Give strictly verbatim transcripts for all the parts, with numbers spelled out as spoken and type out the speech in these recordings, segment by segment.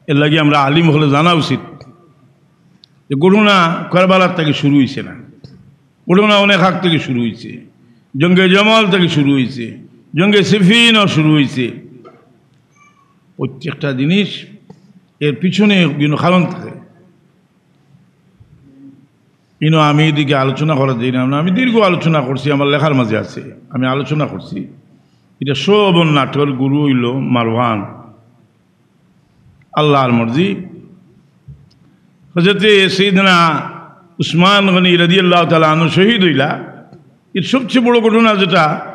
এর লাগি আমরা আলিম অকলে জানা উচিত যে ঘটনা কারবালার থাকি শুরু অইছে না, ঘটনা অনেক আগ থাকি শুরু অইছে, জঙ্গে জামাল থাকি শুরু অইছে, জঙ্গে সিফিনও শুরু অইছে। প্রত্যেকটা জিনিস এর পিছনে বিভিন্ন কারণ থাকে। ইনো আমি এদিকে আলোচনা করা যাই না, আমি দীর্ঘ আলোচনা করছি, আমার লেখার মাঝে আছে, আমি আলোচনা করছি। এটা সব নাটকর গুরু অইল মারওয়ান, আল্লাহর মর্জি। হযরতে সৈয়দনা উসমান গনি রাদিয়াল্লাহু তাআলা আনহু শহীদ অইলা, এর সবচেয়ে বড় ঘটনা যেটা,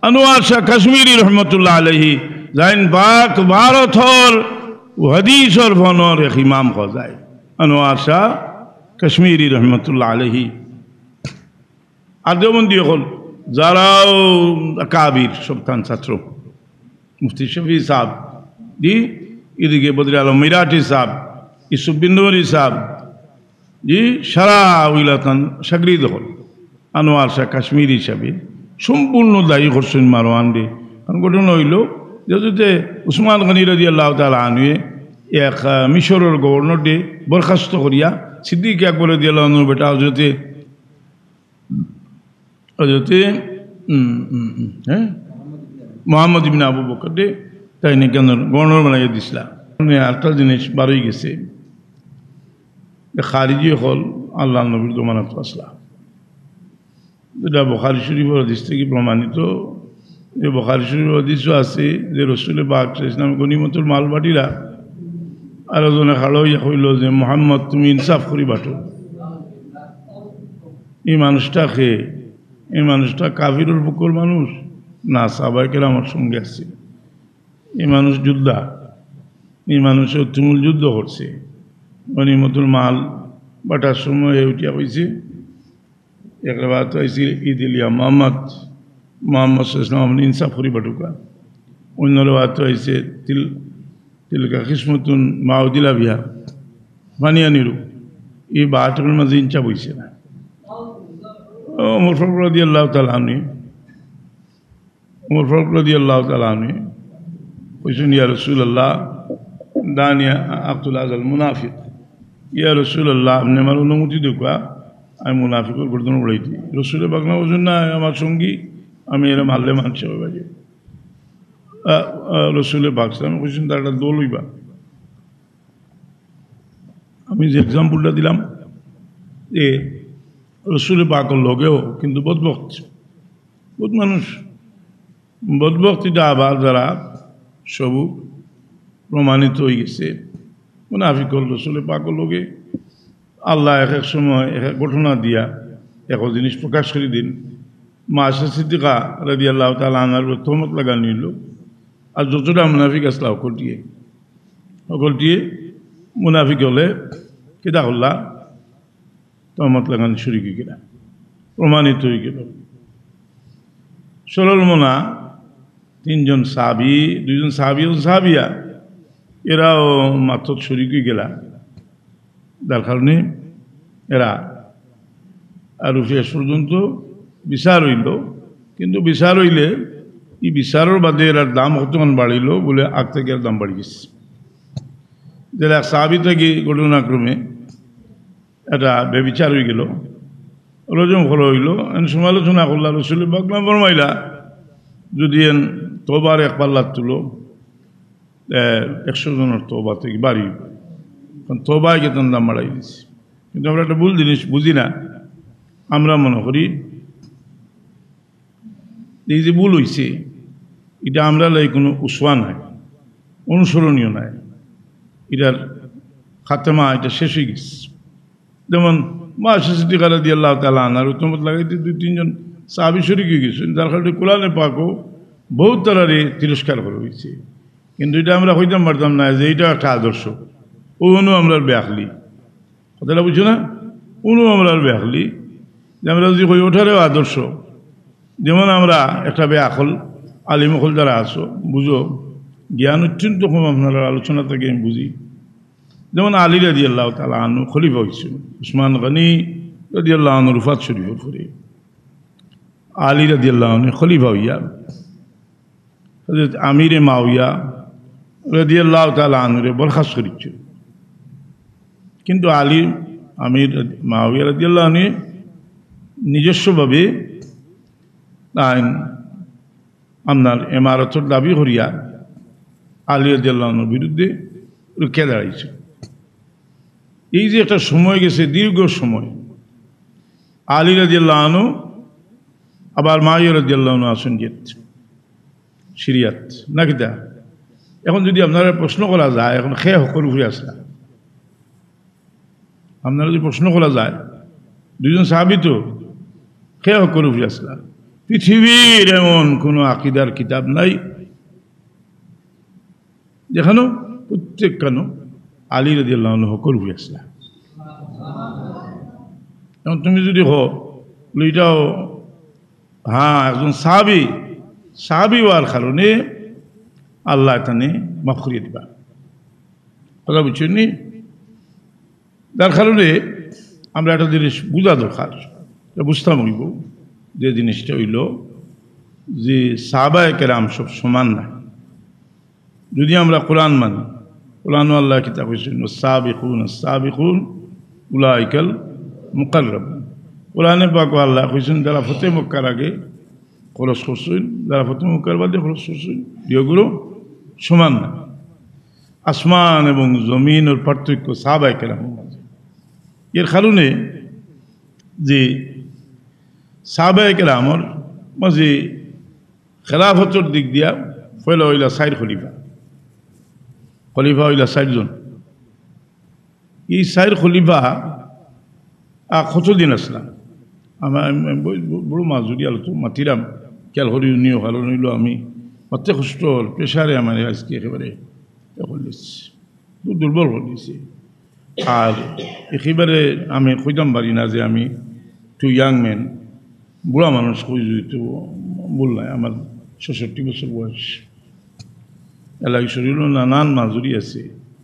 আনোয়ার শাহ কাশ্মীরি রহমতুল্লাহ আলাইহি, যাইন পাক ভারতর হাদিসর ফনর এক ইমাম অওয়া যায়, আনোয়ার শাহ কাশ্মীরি রহমতুল্লাহ আলাইহি। আর দেওবন্দি অকল যারাও কাবির সব তান ছাত্র, মুফতি শফি সাহেব, জি, এদিকে বদরে আলম মিরাটি সাহেব, ইউসুফ বিন নুরি সাহেব, জি, সারা অইলা তান শাগরিদ অকল। আনোয়ার শাহ কাশ্মীরি সাহেব সম্পূর্ণ দায়ী করছইন মারওয়ানরে। কারণ ঘটনা অইল যে হযরতে উসমান গনি রাদিয়াল্লাহু তাআলা আনহুয়ে এক, আহ, মিশরর গভর্নররে বরখাস্ত করিয়া সিদ্দিক আকবর রাদিয়াল্লাহু আনহুর বেটা হযরতে, হযরতে, উম, উম, উম, হ্যাঁ? মোহাম্মদ ইবনে আবু বকররে তাইন কেন গভর্নর বানাইয়া দিছলা। মানে আরেকটা জিনিস বারই গেছে, যে খারিজি অকল আল্লাহর নবীর জমানাত আছলা। যেটা বুখারী শরীফর হাদিস থাকি প্রমাণিত, যে বুখারী শরীফর হাদিসও আছে যে রসুলে পাক সাল্লাল্লাহু আলাইহি ওয়াসাল্লাম গনিমতুল মাল বাটিরা, আর একজনে খাড়া অইয়া কইল যে, "মোহাম্মদ, তুমি ইনসাফ করি বাটো।" এই মানুষটা কে? এই মানুষটা কাফিরর পক্ষর মানুষ না সাহাবায়ে কেরামর সঙ্গে আছে? এই মানুষ যোদ্ধা, এই মানুষে তুমুল যুদ্ধ করছে। গনিমতুল মাল বাটার সময় উঠিয়া কইছে, এক রেওয়ায়ত আইছে, "ইদিল ইয়া মোহাম্মদ, মোহাম্মদ সাল্লাল্লাহু আলাইহি ওয়াসাল্লাম, আপনি ইনসাফ করি বাটুকা।" অন্য রেওয়ায়ত আইছে, "তিল-, তিলকা কিসমতুন মা উদিলা বিহা।" মানিয়া নিরু, এই বাটুকার মাঝে ইনসাফ অইছে না। ওমর ফারুক রাদিয়াল্লাহু তাআলা আনহু, ওমর ফারুক রাদিয়াল্লাহু তাআলা আনহু কইছইন, "ইয়া রাসূলুল্লাহ, দানি আকতুল হাযাল মুনাফিক।" ইয়া রাসূলুল্লাহ, আপনি আমার অনুমতি দেউক্কা, আমি মুনাফিকর গর্দন উড়াই দিই। রসুলে পাক না বলছেন, "না, আমার সঙ্গী, আমি এরে মারলে মানষে কইবা যে।" আ, আ, রসুলে পাক সাল্লাল্লাহু আলাইহি ওয়াসাল্লাম কইছইন, "তার একটা দল অইবা।" আমি যে এক্সাম্পলটা দিলাম, যে রসুলে পাকর লগেও কিন্তু বদবখত, বহুত মানুষ বদবখতিটা আবার যারা সবু প্রমাণিত অই গেছে, মুনাফিক অকল রসুলে পাকর লগে আল্লাহ এক এক সময় এক এক ঘটনা দিয়া এক এক জিনিস প্রকাশ করি দিন। মা আয়েশা সিদ্দিকা রাদিয়াল্লাহু তাআলা আনহার উপর তহমত লাগানি অইল। আর যতটা মুনাফিক আছলা, হকলটিয়ে, হকলটিয়ে মুনাফিক অকলে কিতা করলা? তহমত লাগানি শুরু অই গেলা, প্রমাণিত অই গেল। সরল মনা তিনজন সাহাবী, দুইজন সাহাবী ও সাহাবিয়া, এরাও মাতত শরিক অই গেলা। যার কারণে এরা আর শেষ পর্যন্ত বিচার অইল। কিন্তু বিচার অইলে এই বিচারর বাদে এরার দাম কতখান বাড়িল, বলে আগ থাকি এরার দাম বাড়ি গেছে। যেটা এক সাহাবী থাকি ঘটনাক্রমে এটা ব্যভিচার অই গেল, রজম করা অইল, এন সমালোচনা করলা, রসুলে পাক না ফরমাইলা, যদি এন তওবার এক পাল্লাত তুলো, এ, একশো জনর তওবা থাকি বাড়ি, কারণ তওবায় কিতা দাম বাড়াই দিছে। কিন্তু আমরা একটা ভুল জিনিস বুঝি না, আমরা মনে করি এই যে ভুল অইছে, এটা আমরার লাগি কোনো উসওয়া নাই, অনুসরণীয় নাই, এটার খাতেমা, এটা শেষ অই গেছে। যেমন মা আয়েশা সিদ্দিকা রাদিয়াল্লাহু তাআলা আনহার তহমত লাগাইতে দুই তিনজন সাহাবী শরিক অই গেছইন, যার কারণে কোরআনে পাকও বহুত তারারে তিরস্কার করা অইছে। কিন্তু এটা আমরা কইতাম পারতাম না যে এটা একটা আদর্শ, অউ অনো আমরার বেআকলি। কথাটা বুঝছো না? অনো আমরার বেআকলি, যে আমরা যদি কই ওটারেও আদর্শ, যেমন আমরা একটা বেআকল আলিম অকল যারা আছো, বুঝো, জ্ঞান অত্যন্ত কম আপনারার আলোচনা থাকি আমি বুঝি। যেমন আলী রাদিয়াল্লাহু তাআলা আনহু খলিফা অইছইন, উসমান গনি রাদিয়াল্লাহু আনহুর ওফাত শরিফর পরে আলী রাদিয়াল্লাহু আনহু খলিফা অইয়া হযরত আমিরে মাওইয়া রাদিয়াল্লাহু তাআলা আনহুরে বরখাস্ত করিছইন। কিন্তু আলী, আমির মাওয়াবিয়া রাদিয়াল্লাহু আনহু নিজস্বভাবে তাইন আপনার এমারতর দাবি করিয়া আলী রাদিয়াল্লাহু আনহুর বিরুদ্ধে রুখিয়া দাঁড়াইছে। এই যে একটা সময় গেছে, দীর্ঘ সময়, আলী রাদিয়াল্লাহু আনহু আবার মাওয়াবিয়া রাদিয়াল্লাহু আনহু আছেন যে সিরিয়াত, না কিতা? এখন যদি আপনারারে প্রশ্ন করা যায়, এখন কে হকর উপরে আছলা? আপনারারে যদি প্রশ্ন করা যায়, দুইজন সাহাবী তো, কে হকর উপরে আছলা? পৃথিবীর এমন কোনো আকিদার কিতাব নাই যেখানো প্রত্যেকখানো আলী রাদিয়াল্লাহু আনহু হকর উপরে আছলা। এখন তুমি যদি কও, বলে, ইটাও, হ্যাঁ, একজন সাহাবী, সাহাবী হওয়ার কারণে আল্লায় তানে মাফ করিয়া দিবা। কথা বুঝছইন নি? যার কারণে আমরা একটা জিনিস বুঝা দরকার, এটা বুঝতাম অইবো, যে জিনিসটা অইলো যে সাহাবায়ে কেরাম সব সমান না। যদি আমরা কোরআন মানি, কোরআনো আল্লায় কিতা কইছইন? "ওয়াস-সাবিকুন, ওয়াস-সাবিকুন উলাইকাল মুকাররাবুন।" কোরআনে পাকো আল্লায় কইছইন, যারা ফতে মক্কার আগে খরচ করছইন, যারা ফতে মক্কার বাদে খরচ করছইন, দুইগুলো সমান না। আসমান এবং জমিনর পার্থক্য সাহাবায়ে কেরামর মাঝে। এর কারণে যে সাহাবায়ে কেরামর মাঝে খেলাফতর দিক দিয়া পয়লা অইলা চাইর খলিফা। খলিফা অইলা চাইরজন। এই চাইর খলিফা, আ, কতদিন আছলা? আমার, আমি, আমি বড়, বড়, বড় মাজুরি আলো তো মাতিরাম, খেয়াল করি নিও, কারণ অইলো আমি মাততে কষ্ট অর, প্রেশারে আমার আজকে একেবারে ইয়ে করি দিছে, দু-, দুর্বল করি দিছে। আর একেবারে আমি কইতাম পারি না যে আমি too young man, বুড়া মানুষ কই যদি তো ভুল নাই, আমার ছষট্টি বছর বয়স। এর লাগি শরীরও নানান মাজুরি আছে।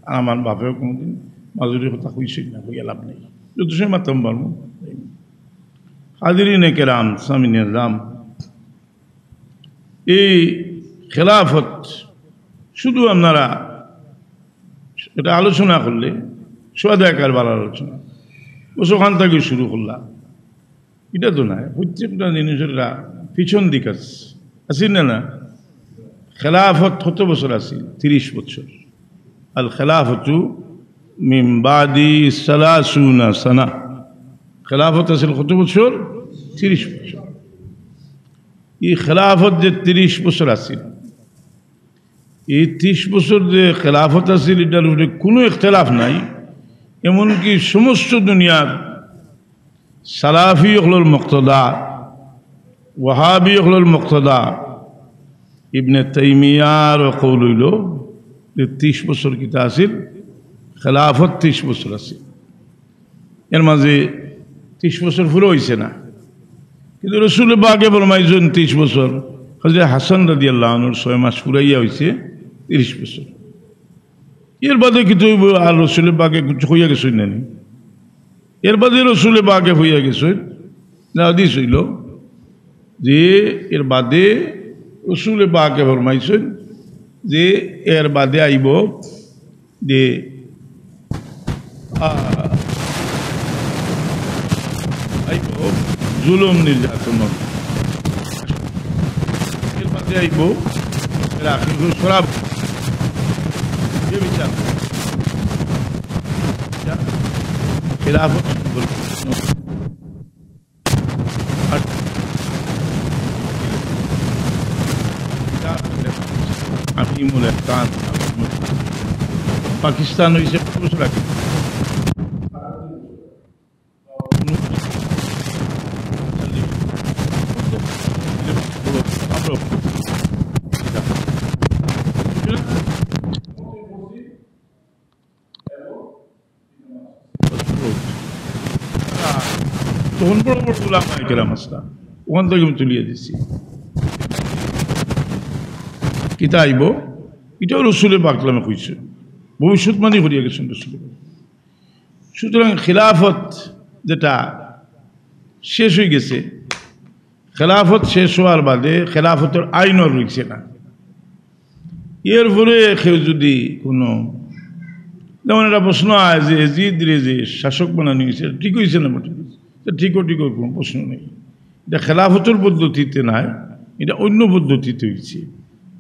আর আমার বাপেও কোনোদিন মাজুরির কথা কইছে না, কইয়া লাভ নাই। যত সময় মাততাম পারমু। হাজিরিনে কেরাম, সামিনে রাম, এই খেলাফত শুধু আপনারা এটা আলোচনা করলে সোয়াদায়ে কারবালার আলোচনা, ওসব ওখান থেকে শুরু করলা, এটা তো নায়। প্রত্যেকটা জিনিসের একটা পিছন দিক আছে, আছে না? না, খেলাফত কত বছর আছিল? তিরিশ বছর। আল খেলাফতু মিন বাদি সালাসুনা সানা। খেলাফত আছিল কত বছর? তিরিশ বছর। এই খেলাফত যে তিরিশ বছর আছিল, এই তিরিশ বছর যে খেলাফত আছিল, এটার উপরে কোনো ইখতিলাফ নাই। এমনকি সমস্ত দুনিয়ার সালাফি অকলর মুক্তাদা, ওয়াহাবি অকলর মুক্তাদা, ইবনে তাইমিয়ার কওল অইলো যে তিরিশ বছর কিতা আছিল, খেলাফত তিরিশ বছর আছিল। এর মাঝে তিরিশ বছর পুরা অইছে না, কিন্তু রসুলে পাকে ফরমাইছইন তিরিশ বছর। হযরত হাসান রাদিয়াল্লাহু আনহুর ছয় মাস পুরাইয়া অইছে তিরিশ বছর। এর বাদে কিতা অইবো? আর রসুলে পাকে কিছু কইয়া গেছইন না নি? এর বাদে রসুলে পাকে কইয়া গেছইন, যে হাদিস অইলো যে এর বাদে রসুলে পাকে ফরমাইছইন যে এর বাদে আইবো যে, আহ, আইবো জুলুম নির্যাতন, এর বাদে আইবো এর আখের শরাব, ব্যভিচার। খেলাফত সম্পর্কে আফিমুল এহসান। পাকিস্তান অইছে কত বছর আগে? তখন বড় বড় উলামায়ে কেরাম আছলা, ওখান থেকে আমি তুলিয়া দিছি। কিতা আইবো? এটাও রসুলে পাক সাল্লামে কইছে, ভবিষ্যৎবাণী করিয়া গেছইন রসুলে পাক। সুতরাং খিলাফত যেটা শেষ অই গেছে, খেলাফত শেষ হওয়ার বাদে খেলাফতর আইন আর রইছে না। এরপরে কেউ যদি কোনো যেমন একটা প্রশ্ন আয় যে এজিদরে যে শাসক বানানি অইছে, এটা ঠিক অইছে না বেঠিক? এটা ঠিকও ঠিকও কোনো প্রশ্ন নেই। এটা খেলাফতর পদ্ধতিতে নাই, এটা অন্য পদ্ধতিতে অইছে।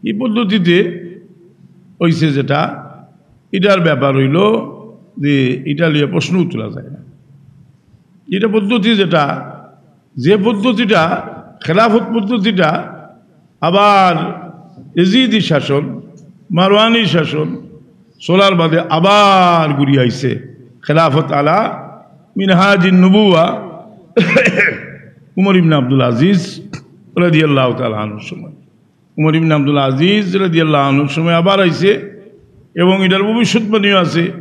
এই পদ্ধতিতে অইছে যেটা, এটার ব্যাপার অইলো যে এটা লইয়া প্রশ্ন তোলা যায় না। এটা পদ্ধতি যেটা, যে পদ্ধতিটা, খেলাফত পদ্ধতিটা, আবার এজিদি শাসন, মারওয়ানি শাসন চলার বাদে আবার ঘুরি আইছে খেলাফত আলা মিনহাজিন নুবুয়া উমর ইবনে আব্দুল আজিজ রাদিয়াল্লাহু তাআলা আনহুর সময়। উমর ইবনে আব্দুল আজিজ রাদিয়াল্লাহু আনহুর সময় আবার আইছে এবং এটার ভবিষ্যৎবাণীও আছে।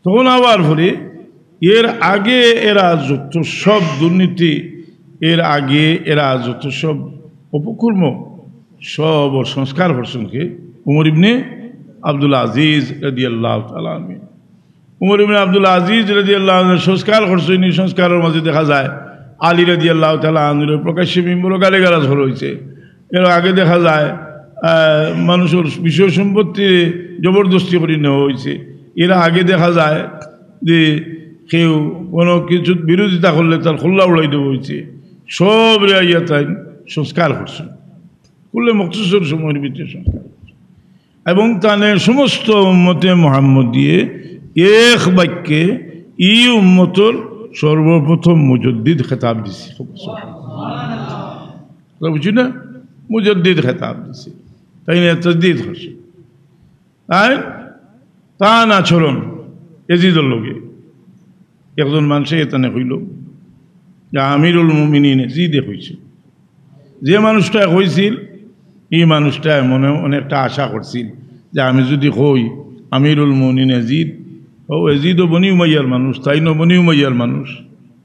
তখন আবার পরে এর আগে এরা যত সব দুর্নীতি, এর আগে এরা যত সব অপকর্ম, সব সংস্কার করছেন কে? উমর ইবনে আব্দুল আজিজ রাদিয়াল্লাহু তাআলা আনহু। উমর ইবনে আব্দুল আজিজ রাদিয়াল্লাহু আনহু সংস্কার করছেন, এই সংস্কারের মাঝে দেখা যায় আলী রাদিয়াল্লাহু তাআলা আনহুর প্রকাশ্যে মিম্বরো গালিগালাজ করা অইছে। এর আগে দেখা যায়, আহ, মানুষের বিষয় সম্পত্তি জবরদস্তি করি নেওয়া অইছে। এর আগে দেখা যায় যে কেউ কোনো কিছু বিরোধিতা করলে তার খুল্লা উড়াই দেওয়া অইছে। সব রে আইয়া তাই সংস্কার করছে, কুল্লে মখতসর সময়ের ভিতরে সংস্কার করছে। এবং তানে সমস্ত উম্মতে মোহাম্মদ দিয়ে এক বাক্যে এই উম্মতর সর্বপ্রথম মুজদ্দিদ খেতাব দিছে। কথা বুঝি না? মুজদ্দিদ খেতাব দিছে। তাই না? তজদিদ করছে। তাই তান আচরণ এজিদর লগে একজন মানুষে এতানে কইল যে আমিরুল মুমিনিন এজিদে কইছে। যে মানুষটায় কইছিল, এই মানুষটায় মনে অনেকটা আশা করছিল যে আমি যদি কই আমিরুল মুমিনিন এজিদ, ও এজিদও বনি উমাইয়ার মানুষ, তাইনও বনি উমাইয়ার মানুষ,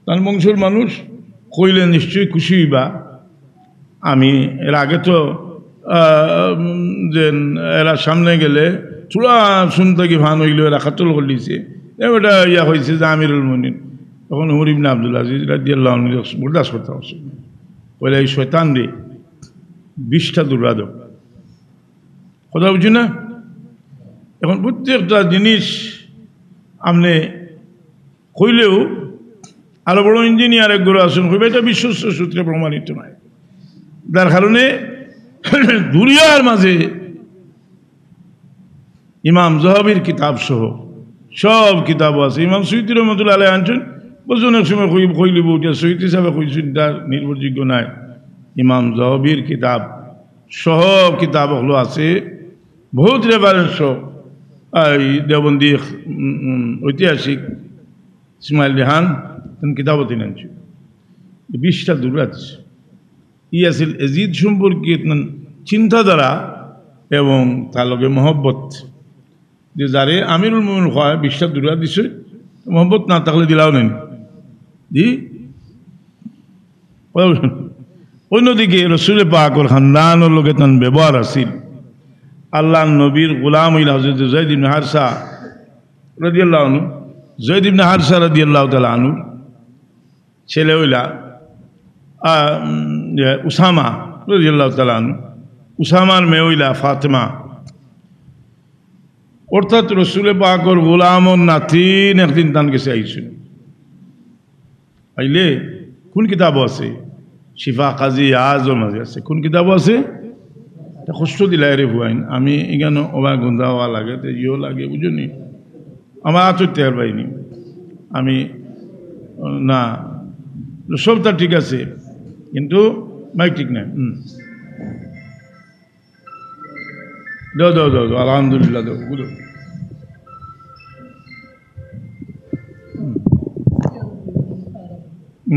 তান বংশর মানুষ, কইলে নিশ্চয়ই খুশি অইবা। আমি এর আগে তো, আহ, উম, যে এরা সামনে গেলে থুড়া শুন থাকি ফান অইলেও এরা কাতল করিলিছে। এ বেটা ইয়া কইছে যে আমিরুল মুমিনিন। তখন উমর ইবনে আব্দুল আজিজ রাদিয়াল্লাহু আনহু বরদাস্ত করতা পারছে না। কইলা, "এই শয়তানরে বিশটা দুররা দেও।" কথা বুঝি না? এখন প্রত্যেকটা জিনিস আপনে কইলেও আরো বড় ইঞ্জিনিয়ার এক গুরু আছেন, কইবা, "এটা বিশ্বস্ত সূত্রে প্রমাণিত নয়।" যার কারণে দুরিয়ার মাঝে ইমাম যাহাবীর কিতাব সহ সব কিতাবও আছে। ইমাম সুয়ুতী রহমতুল্লাহ আলাইহি আনছেন, বলছেন, অনেক সময় কই-, কইলে বউটা সুয়ুতী সাহেব কইছেন, এটা নির্ভরযোগ্য নয়। ইমাম যাহাবীর কিতাব সহ কিতাব অকল আছে, বহুত রেফারেন্স সহ। এই দেওবন্দি, উম, উম, ঐতিহাসিক ইসমাইল রেহান, তান কিতাবও তিন আনছি। বিশটা দুররা দিছে। ই আছিল এজিদ সম্পর্কে তান চিন্তাধারা এবং তার লগে মহব্বত। যে যারে আমিরুল মুমিনিন কয়, বিশটা দুররা দিছে, মহব্বত না থাকলে দিলাও নাই। জি? অন্যদিকে রসুল পাকর খানদানর লগে তান ব্যবহার আছিল। আল্লাহর নবীর গোলাম অইলা হযরত যায়েদ ইবনে হারসা রাদিয়াল্লাহু আনহু, যায়েদ ইবনে হারসা রাদিয়াল্লাহু তাআলা আনহু, ছেলে অইলা, আহ, উম, ইয়ে, উসামা রাদিয়াল্লাহু তাআলা আনহু, উসামার মেয়ে অইলা ফাতেমা। অর্থাৎ রসুল পাকর গোলামর নাতিন একদিন তান গেছে আইছিল। আইলে কোন কিতাবও আছে? শিফা কাজি আজর মাঝে আছে। কোন কিতাবও আছে? তা কষ্ট দিলা রে ফুয়াইন, আমি এখানে ওবা গুন্দা হওয়া লাগে, তে ইয়েও লাগে, বুঝো নি? আমার আতর তেয়ার বাইনি। আমি, না, সবটা ঠিক আছে, কিন্তু মাইক ঠিক নাই। হুম। দাও, দাও, দাও, দাও, আলহামদুলিল্লাহ, দাও, দাও। হুম।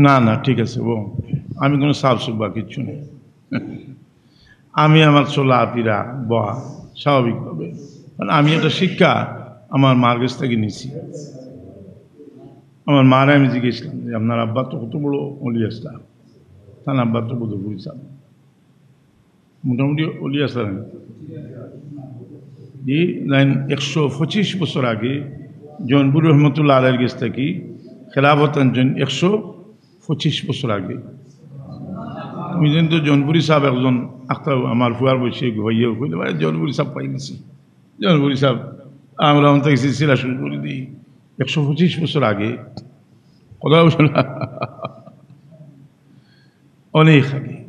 না, না, ঠিক আছে, ও, আমি কোনো সাফ সুফ বা কিচ্ছু নেই। আমি আমার চলাফেরা, বওয়া, স্বাভাবিকভাবে। কারণ আমি একটা শিক্ষা আমার মার কাছ থেকে নিছি। আমার মারে আমি জিজ্ঞেস করলাম যে, "আপনার আব্বা তো কত বড় অলি আসলা?" তার আব্বা তো বুধুপুরি সাহেব। মোটামুটি অলি আসলা না? জি, লাইন একশো পঁচিশ বছর আগে জৌনপুরী রহমতুল্লাহ আলাইহির গেছ থাকি খেলাফত আনছইন একশো পঁচিশ বছর আগে। আমি জানি তো জৌনপুরী সাহেব একজন আখতা আমার ফুয়ার বয়সে ঘুমাইয়াও কইলে, "ভাই, জৌনপুরী সাহেব পাই গেছি।" জৌনপুরী সাহেব আমরা অন্ত সিলসিলা শুরু করি দিই একশো পঁচিশ বছর আগে। কথা বুঝলা? অনেক আগে।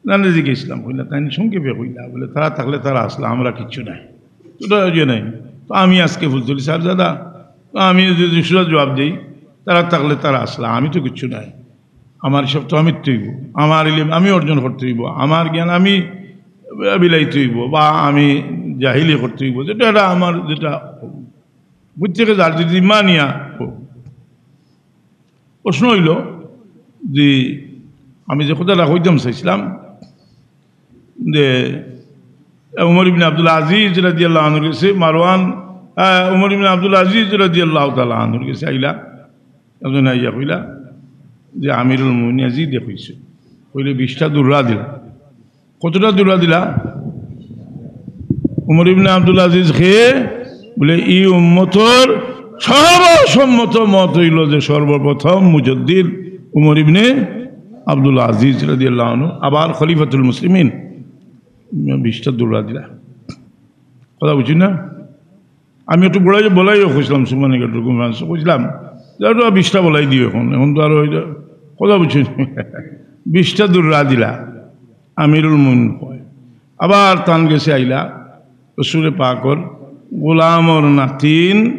জানে যে গেছিলাম, কইলা, তাইন সংক্ষেপে কইলা, বলে, "তারা থাকলে তারা আছলা, আমরা কিচ্ছু নাই।" তো ওটা ইয়ে নাই। তো আমি আজকে ফুলতলি স্যার দাদা, তো আমি যদি সোজা জবাব দেই, "তারা থাকলে তারা আছলা, আমি তো কিচ্ছু নাই। আমার সব তো আমি তৈব, আমার ইলিম আমি অর্জন করতে হইব, আমার জ্ঞান আমি বিলাইতে হইব, বা আমি জাহিলি করতে হইব, যেটা এটা আমার যেটা প্রত্যেকে যার যদি মানিয়া হোক।" প্রশ্ন হইল যে, আমি যে কথাটা কইতাম চাইছিলাম যে, উমর ইবনে আব্দুল আজিজ রাদিয়াল্লাহু আনহুর গেছে মারওয়ান, আহ, উমর ইবনে আব্দুল আজিজ রাদিয়াল্লাহু তাআলা আনহুর গেছে আইলা, একজন আইয়া কইলা যে, "আমিরুল মুমিনিন ইয়াজিদে কইছে।" কইলে বিশটা দুররা দিলা। কতটা দুররা দিলা? উমর ইবনে আব্দুল আজিজ খেয়ে বলে, "ই উম্মতর সর্বসম্মত মত হইল যে সর্বপ্রথম মুজদ্দিদ উমর ইবনে আব্দুল আজিজ রাদিয়াল্লাহু আনহু, আবার খলিফাতুল মুসলিমিন।" বিশটা দুররা দিলা। কথা বুঝি না? আমি একটু বলাই, বলাইও কইছিলাম, সুমানি গেটর কনফারেন্সে কইছিলাম যে, "একটু বিশটা বলাই দিও এখন, এখন তো আরো ওই যে", কথা বুঝছি, বিশটা দুররা দিলা, আমিরুল মুমিনিন কয়। আবার তান গেছে আইলা, রসুলে পাকর গোলামর নাতিন,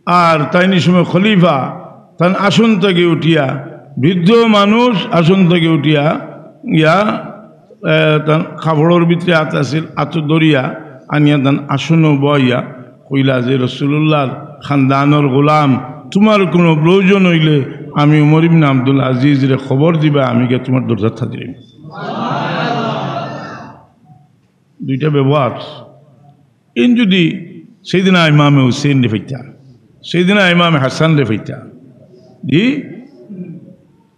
আর তাইন ই সময় খলিফা, তান আসন থেকে উঠিয়া, বৃদ্ধ মানুষ আসন থেকে উঠিয়া, ইয়া, এ, তান কাপড়র ভিতরে আত আছিল, আত ধরিয়া আনিয়া তান আসনো বইয়া কইলা যে, "রসুলুল্লাহর খানদানর গোলাম, তোমার কোনো প্রয়োজন হইলে আমি উমর ইবনে আব্দুল আজিজরে খবর দিবা, আমি গিয়া তোমার দরজাত হাজির অইমু।" দুইটা ব্যবহার। ইন যদি সেইদিনা ইমামে হুসেইনরে পাইতা, সেইদিনা ইমামে হাসানরে পাইতা, জি,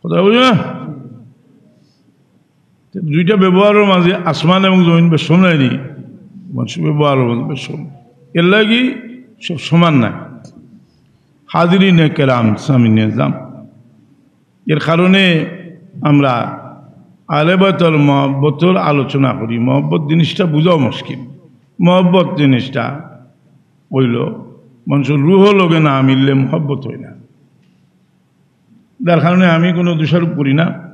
কথা বুঝো না? তে দুইটা ব্যবহারর মাঝে আসমান এবং জমিন বেশ নাই নি, মানুষের ব্যবহারর মাঝে বেশ। এর লাগি সব সমান নায়। হাজিরিনে কেরাম, সামিনে জাম, এর কারণে আমরা আহলে বায়তর মহব্বতর আলোচনা করি। মহব্বত জিনিসটা বুঝাও মুশকিল। মহব্বত জিনিসটা হইল মানুষের রুহ লগে না মিললে মহব্বত হয় না। যার কারণে আমি কোনো দোষারোপ করি না।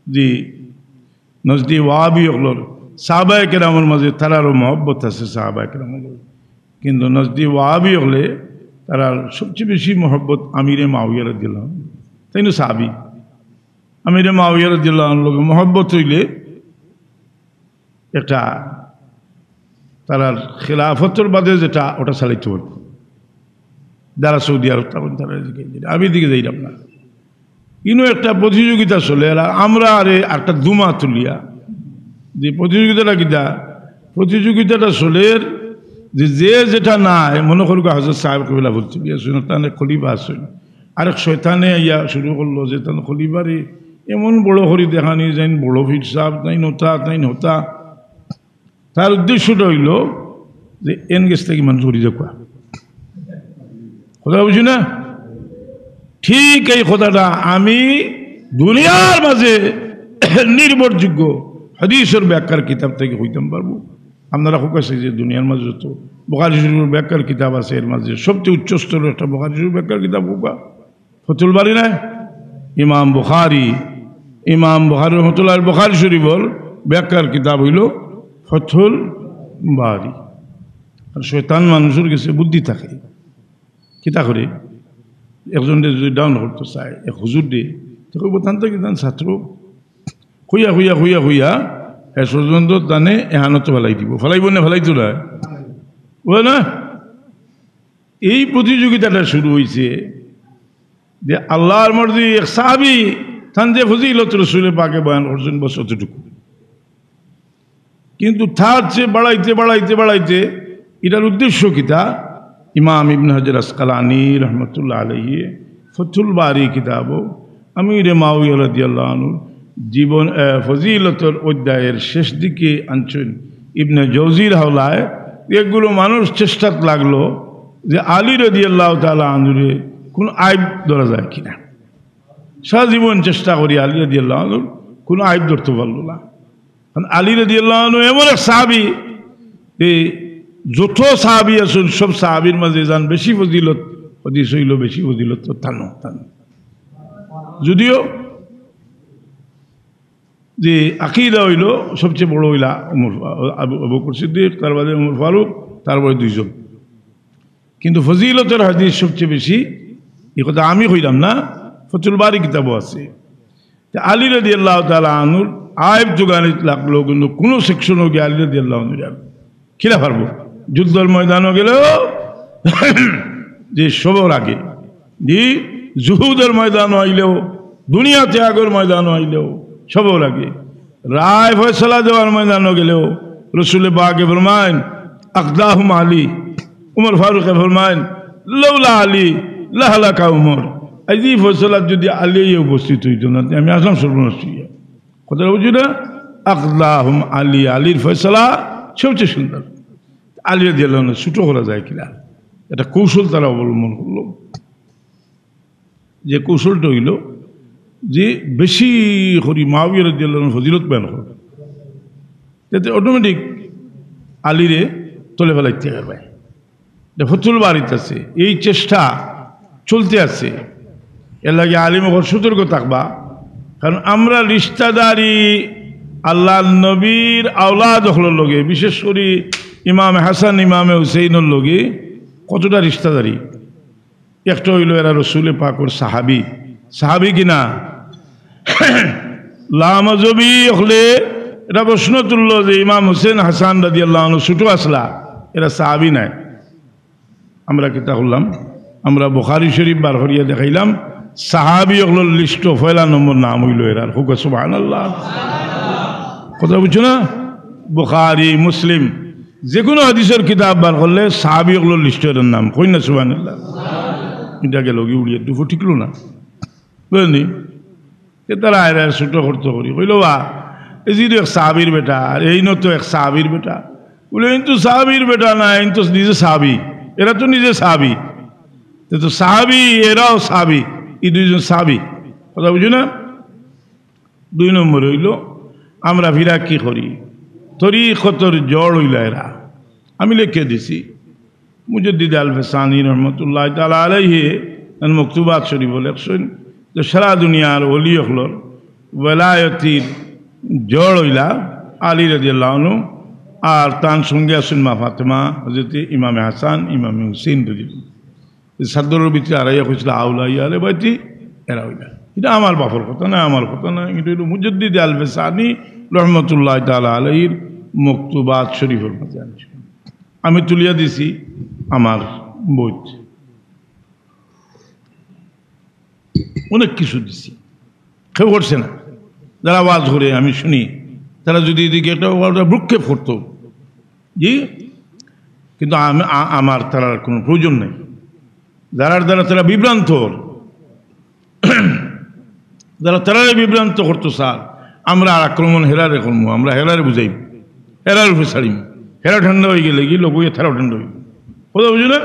জি, নজদি ওয়াহাবি অকলর সাহাবায়ে কেরামর মাঝে তারারও মহব্বত আছে সাহাবায়ে কেরামর লগে। কিন্তু নজদি ওয়াহাবি অকলে তারার সবচেয়ে বেশি মহব্বত আমিরে মাওইয়া রাদিয়াল্লাহু আনহু। তাইন সাহাবি। আমিরে মাওইয়া রাদিয়াল্লাহু আনহুর লগে মহব্বত হইলে একটা তারার খেলাফতর বাদে যেটা ওটা চালাইতে পারবো। যারা সৌদি আরব থাকেন তারা এদিকে যাইরা, আমি এদিকে যাইলাম না। ইনো একটা প্রতিযোগিতা চলে, আর আমরা আরে একটা দুমা তুলিয়া যে প্রতিযোগিতাটা কিতা, প্রতিযোগিতাটা চলের যে, যে যেটা নাই, মনে করুক হজরত সাহেব কবিলা বলতে গিয়েছেন, তাহলে খলিফা আছেন, আরেক শয়তানে আইয়া শুরু করলো যে তান খলিফারে এমন বড় করি দেখানি, যাইন বড় পীর সাহেব, তাইন হতা, তাইন হতা। তার উদ্দেশ্যটা হইল যে এন গেছ থাকি মানুষ করি দেখবা। কথা বুঝি না? ঠিক এই কথাটা আমি দুনিয়ার মাঝে নির্ভরযোগ্য হাদিসের ব্যাখ্যার কিতাব থেকে কইতাম পারবো। আপনারা খুব কাছে যে দুনিয়ার মাঝে যত বুখারী শরীফের ব্যাখ্যার কিতাব আছে, এর মাঝে সবচেয়ে উচ্চ স্তরের একটা বুখারী শরীফ ব্যাখ্যার কিতাব হোক, ফতুল বারী নায়? ইমাম বুখারী, ইমাম বুখারী রহমতুল্লাহ বুখারী শরীফর ব্যাখ্যার কিতাব হইল ফতুল বারী। আর শয়তান মানুষের গেছে বুদ্ধি থাকে, কিতা করে? একজনরে যদি ডাউন করতে চায়, এক হুজুররে, তো কইব, "তান তো কি তান ছাত্র?" কইয়া, কইয়া, কইয়া, কইয়া, শেষ পর্যন্ত তানে এহানত ফেলাই দিব। ফেলাইব না, ফেলাইতো না? বুঝলে না? এই প্রতিযোগিতাটা শুরু হইছে যে আল্লাহর মর্জি এক সাহাবী তান যে ফজিলত রসুলে পাকে বয়ান করছেন, বস অতটুকু। কিন্তু তার চেয়ে বাড়াইতে, বাড়াইতে, বাড়াইতে এটার উদ্দেশ্য কিতা? ইমাম ইবনে হাজার আসকালানী রহমতুল্লাহ আলাইহি ফতুল বারী কিতাবো আমিরে মাওইয়া রাদিয়াল্লাহু আনহু জীবন, আহ, ফজিলতর অধ্যায়ের শেষ দিকে আনছেন ইবনে জৌজির হাওলায়, এগুলো মানুষ চেষ্টাত লাগলো যে আলী রাদিয়াল্লাহু তাআলা আনহুরে কোন আইব ধরা যায় কিনা। সারা জীবন চেষ্টা করি আলী রাদিয়াল্লাহু আনহুর কোন আইব ধরতে পারলো না। কারণ আলী রাদিয়াল্লাহু আনহু এমন এক সাহাবী, এই যত সাহাবী আছইন, সব সাহাবীর মাঝে যান বেশি ফজিলত, হাদিস অইলো বেশি ফজিলত তো তান, তান। যদিও যে আকিদা অইলো সবচেয়ে বড় অইলা উমর, আবু, আবু বকর সিদ্দিক, তার বাদে উমর ফারুক, তারপরে দুইজন। কিন্তু ফজিলতর হাদিস সবচেয়ে বেশি, এই কথা আমি কইলাম না, ফতুল বারী কিতাবো আছে। তে আলী রাদিয়াল্লাহু তাআলা আনহুর আইব জুগানিত লাগলো, কিন্তু কোনো সেকশনও গিয়া আলী রাদিয়াল্লাহু আনহুর আর খিলা পারবো। যুদ্ধর ময়দানও গেলেও যে সবর আগে, জি, জুহুদর ময়দানও আইলেও, দুনিয়া ত্যাগর ময়দানও আইলেও, সবর আগে। রায় ফয়সালা দেওয়ার ময়দানও গেলেও রসুলে পাকে ফরমাইন, "আকদাহুম আলী।" উমর ফারুকে ফরমাইন, "লাউলা আলী লাহালাকা উমর।" এই যে ফয়সালা যদি আলী উপস্থিত অইতো না, তে আমি আসলাম সর্বনাশ অইয়া। কথাটা বুঝি না? আকদাহুম আলী, আলীর ফয়সালা সবচেয়ে সুন্দর। আলী রাদিয়াল্লাহু আনহু ছোট করা যায় কিনা, একটা কৌশল তারা অবলম্বন করলো। যে কৌশলটা অইলো যে বেশি করি মাওয়াবিয়া রাদিয়াল্লাহু আনহুর ফজিলত বয়ান করো, যাতে অটোমেটিক আলীরে তলে ফেলাইতে পারবে। এটা ফতুল বারীত আছে, এই চেষ্টা চলতে আছে। এর লাগি আলিম অকল সতর্ক থাকবা, কারণ আমরা রিশতাদারি আল্লাহর নবীর আওলাদ অকলর লগে, বিশেষ করি ইমাম হাসান, ইমামে হুসেইনর লগে কতটা রিশতাদারি। একটা অইলো এরা রসুলে পাকর সাহাবী, সাহাবী কিনা? লামাজহাবি অকলে এটা প্রশ্ন তুললো যে ইমাম হুসেন হাসান রাদিয়াল্লাহু আনহু ছোট আছলা, এরা সাহাবী নায়। আমরা কিতা করলাম? আমরা বুখারী শরীফ বার করিয়া দেখাইলাম, সাহাবী অকলর লিস্টো পয়লা নম্বর নাম অইলো এরার। কউক্কা সুবহানাল্লাহ। কথা বুঝছো না? বুখারী, মুসলিম, যে কোনো হাদিসর কিতাব বার করলে সাহাবী অকলর লিস্টো এরার নাম। কইন না সুবহানাল্লাহ। এটা গেল কি উড়িয়ে দুফো ঠিকলো না, বুঝলি? তে তারা আইরা ছোট করতো করি। কইলো, "বা, এজিদ এক সাহাবীর বেটা, আর এইন তো এক সাহাবীর বেটা।" বলে, "এইন তো সাহাবীর বেটা না, এইন তো নিজে সাহাবী। এরা তো নিজে সাহাবী। তে তো সাহাবী, এরাও সাহাবী, এই দুইজন সাহাবী।" কথা বুঝো না? দুই নম্বর অইলো, আমরা ফিরা কি করি? তরিকতর জড় অইলা এরা। আমি লেখিয়া দিছি, মুজাদ্দিদ আল ফেসানি রহমতুল্লাহ তাআলা আলাইহি তান মকতুবাত শরীফো লেখছইন যে সারা দুনিয়ার ওলি অকলর ওয়ালায়তির জড় অইলা আলী রাদিয়াল্লাহু আনহু, আর তান সঙ্গে আছইন মা ফাতেমা, হযরতে ইমামে হাসান, ইমামে হুসেইন রাদিয়াল্লাহু আনহু। এই চাদরর ভিতরে আড়াইয়া কইছিল, "আউলা ইয়ালে বাইতি", এরা অইলা। এটা আমার বাপর কথা না, আমার কথা না, এটা অইলো মুজাদ্দিদ আল ফেসানি রহমতুল্লাহ তাআলা আলাইহির মকতুবাত শরীফর মাঝে আনছে। আমি তুলিয়া দিছি আমার বইত। অনেক কিছু দিছি, কেউ করছে না। যারা ওয়াজ করে আমি শুনি, তারা যদি এদিকে একটা ওটা ভ্রুক্ষেপ করতো, জি, কিন্তু আমি, আ-, আমার তারার কোনো প্রয়োজন নেই। যারার দ্বারা তারা বিভ্রান্ত, যারা তারারে বিভ্রান্ত করতো স্যার, আমরা আর আক্রমণ হেরারে করমু, আমরা হেরারে বুঝাইমু, হেরার উপরে ছাড়িমু। হেরা ঠান্ডা অইগেলে কি লোক অইয়া তারাও ঠান্ডা অইবো। কথা বুঝো না?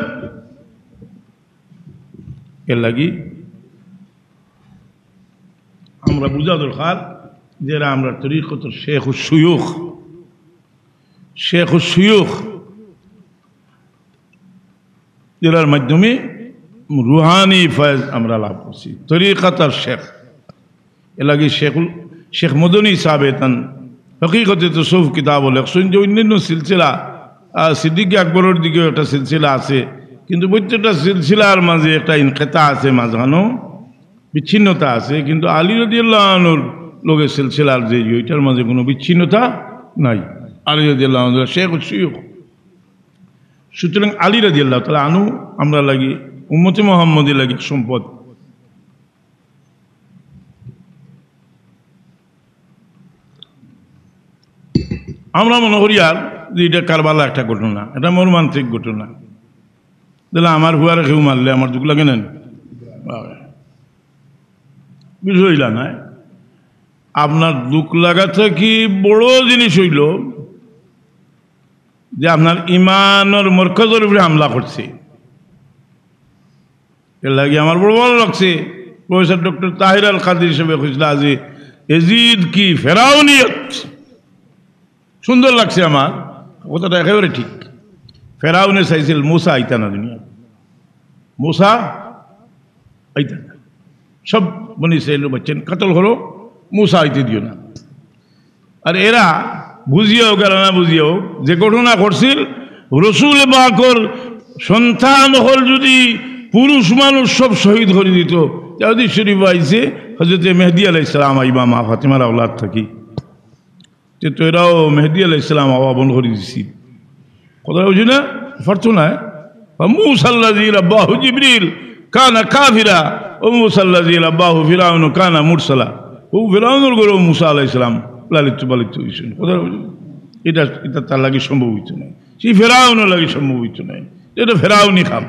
এর লাগি আমরা বুঝা দরকার যে এরা আমরা তরিকতর শেখ ও শুয়ুখ, শেখ ও শুয়ুখ, এরার মাধ্যমে রুহানি ফয়েজ আমরা লাভ করছি, তরিকত আর শেখ। এর লাগি শেখুল, শেখ মদনী সাহেবে তান হকিকতে তসৌফ কিতাবো লেখছইন যে অন্যান্য সিলসিলা, আহ, সিদ্দিক আকবরর দিকেও একটা সিলসিলা আছে, কিন্তু প্রত্যেকটা সিলসিলার মাঝে একটা ইনকেতা আছে, মাঝখানো বিচ্ছিন্নতা আছে, কিন্তু আলী রাদিয়াল্লাহু আনহুর লগে সিলসিলার যে ইয়ে, ওইটার মাঝে কোনো বিচ্ছিন্নতা নাই। আলী রাদিয়াল্লাহু আনহু শেখ শুয়ুখ। সুতরাং আলী রাদিয়াল্লাহু তাআলা আনহু আমরা লাগি, উম্মতে মুহাম্মদীর লাগি সম্পদ। আমরা মনে করি আর যে এটা কারবালা একটা ঘটনা, এটা মর্মান্তিক ঘটনা, তাহলে আমার ফুয়ারে কেউ মারলে আমার দুখ লাগে না নি? বিষয় ইলা নায়। আপনার দুখ লাগা থাকি বড় জিনিস অইলো যে আপনার ইমানর মরকজর উপরে হামলা করছে। এর লাগি আমার বড় ভালো লাগছে, প্রফেসর ডক্টর তাহির আল কাদির সাহেবে কইছিলা যে এজিদ কি ফেরাউনিয়ত। সুন্দর লাগছে আমার, কথাটা একেবারে ঠিক। ফেরাউনে চাইছিল মুসা আইতা না দুনিয়া, মুসা আইতা না। সব বনি ইসরাইল বাচ্চাইন কতল করো, মুসা আইতে দিও না। আর এরা বুঝিয়া হোক আর না বুঝিয়া হোক, যে ঘটনা করছিল, রসুল পাকর সন্তান অকল যদি পুরুষ মানুষ সব শহীদ করি দিত, তাহলে শরীফ আইছে হজরতে মেহেদি আলাইহিস সালাম আইবা মা ফাতিমার আওলাদ থাকি। তে তো এরাও মেহেদি আলাইহিস সালাম আওয়া বন্ধ করি দিছিল। কথা বুঝি না? পারতো না। وموسى الذي رباه جبريل كان كافرا وموسى الذي رباه فرعون كان مرسلا। ও ফেরাউনর ঘরো মুসা আলাইহিস সালাম লালিত পালিত হইছেন। কথা বুঝি? এটা, এটা তার লাগি সম্ভব হইতো না, সেই ফেরাউনর লাগি সম্ভব হইতো না। এটা ফেরাউনি কাম,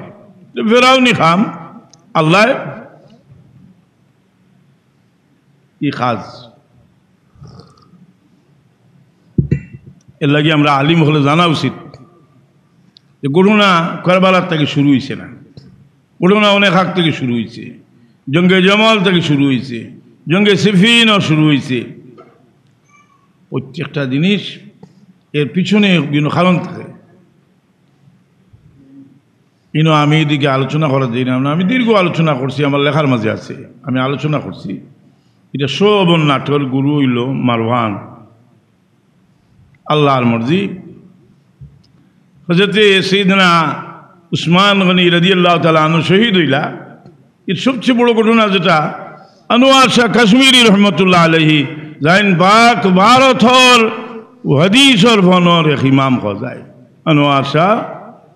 এটা ফেরাউনি কাম। আল্লাহ ই কাজ। এর লাগি আমরা আলিম অকলে জানা উচিত যে ঘটনা কারবালার থেকে শুরু হইছে না, ঘটনা অনেক আগ থেকে শুরু হইছে, জঙ্গে জামাল থেকে শুরু হইছে, জঙ্গে সিফিনও শুরু হইছে। প্রত্যেকটা জিনিস এর পিছনে বিভিন্ন কারণ থাকে। ইনো আমি এদিকে আলোচনা করা যাই না, আমি দীর্ঘ আলোচনা করছি, আমার লেখার মাঝে আছে, আমি আলোচনা করছি। এটা সব নাটকর গুরু হইল মারওয়ান। আল্লাহর মর্জি, হযরতে সৈয়দনা উসমান গনি রাদিয়াল্লাহু তাআলা আনহু শহীদ হইলা। এর সবচেয়ে বড় ঘটনা যেটা, আনোয়ার শাহ কাশ্মীরি রহমতুল্লাহ আলাইহি, যাইন পাক ভারতর হাদিসর ফনর এক ইমাম হওয়া যায়, আনোয়ার শাহ